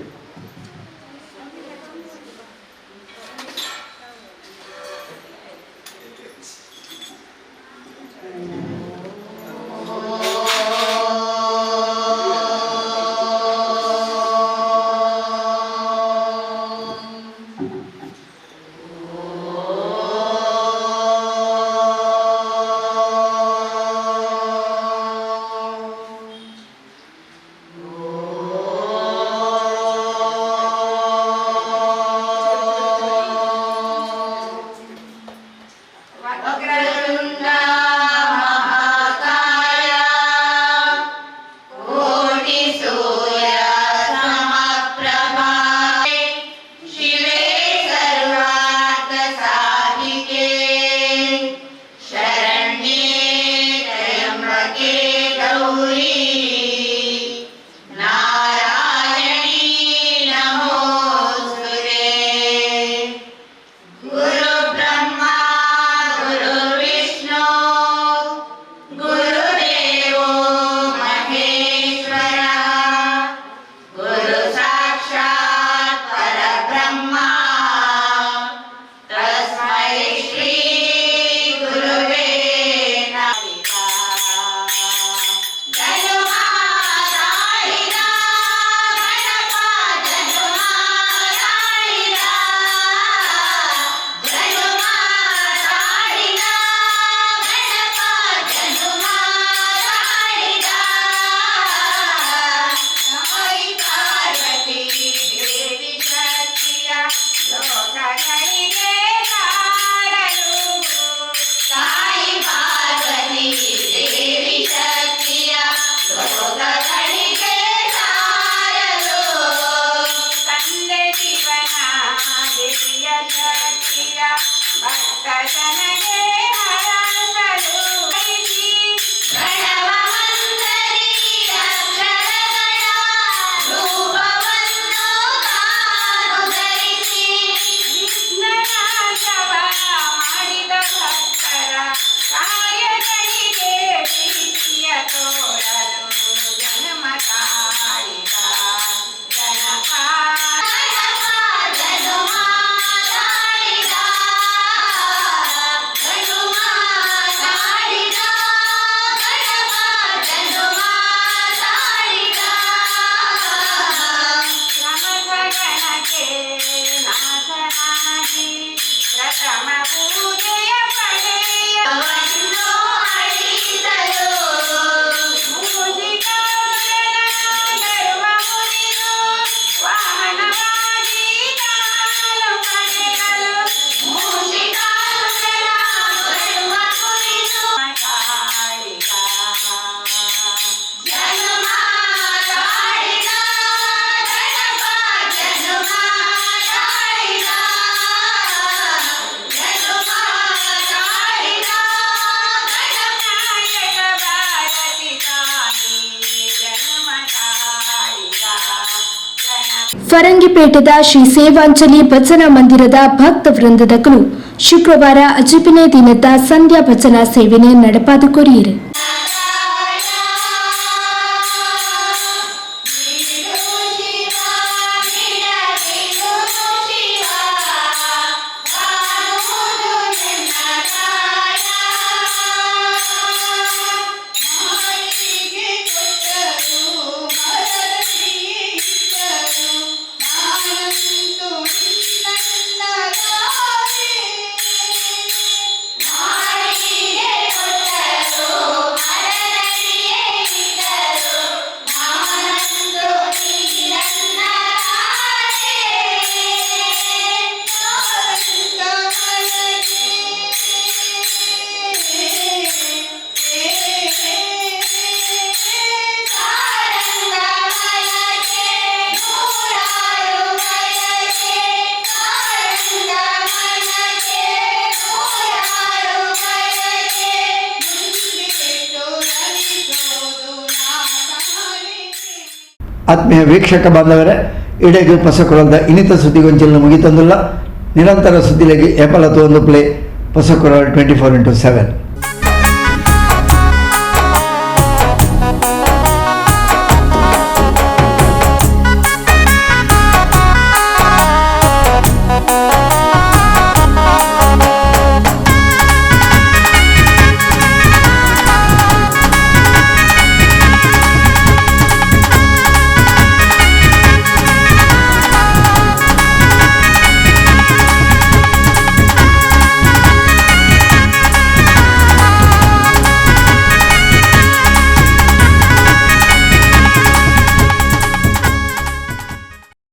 ಫರಂಗಿಪೇಟೆದ ಶ್ರೀ ಸೇವಾಂಜಲಿ ಭಜನಾ ಮಂದಿರದ ಭಕ್ತ ವೃಂದದಕಲು ಶುಕ್ರವಾರ ಅಜಿಪಿನೆ ದಿನದ ಸಂಧ್ಯಾ ಭಜನಾ ಸೇವೆನೆ ನಡಪಾದು ಕೊರಿಯರು. ಆತ್ಮೀಯ ವೀಕ್ಷಕ ಬಾಂಧವರೇ, ಇಡೆಗೆ ಪಸಕುರಲ್ದ ಇನ್ನಿತ ಸುದ್ದಿಗೊಂಚಿలను ಮುಗಿತಂದುಲ್ಲ. ನಿರಂತರ ಸುದ್ದಿಲೆಗೆ ಏಪಲತು ಒಂದು ಪ್ಲೇ ಪಸಕುರಲ್ 24x7.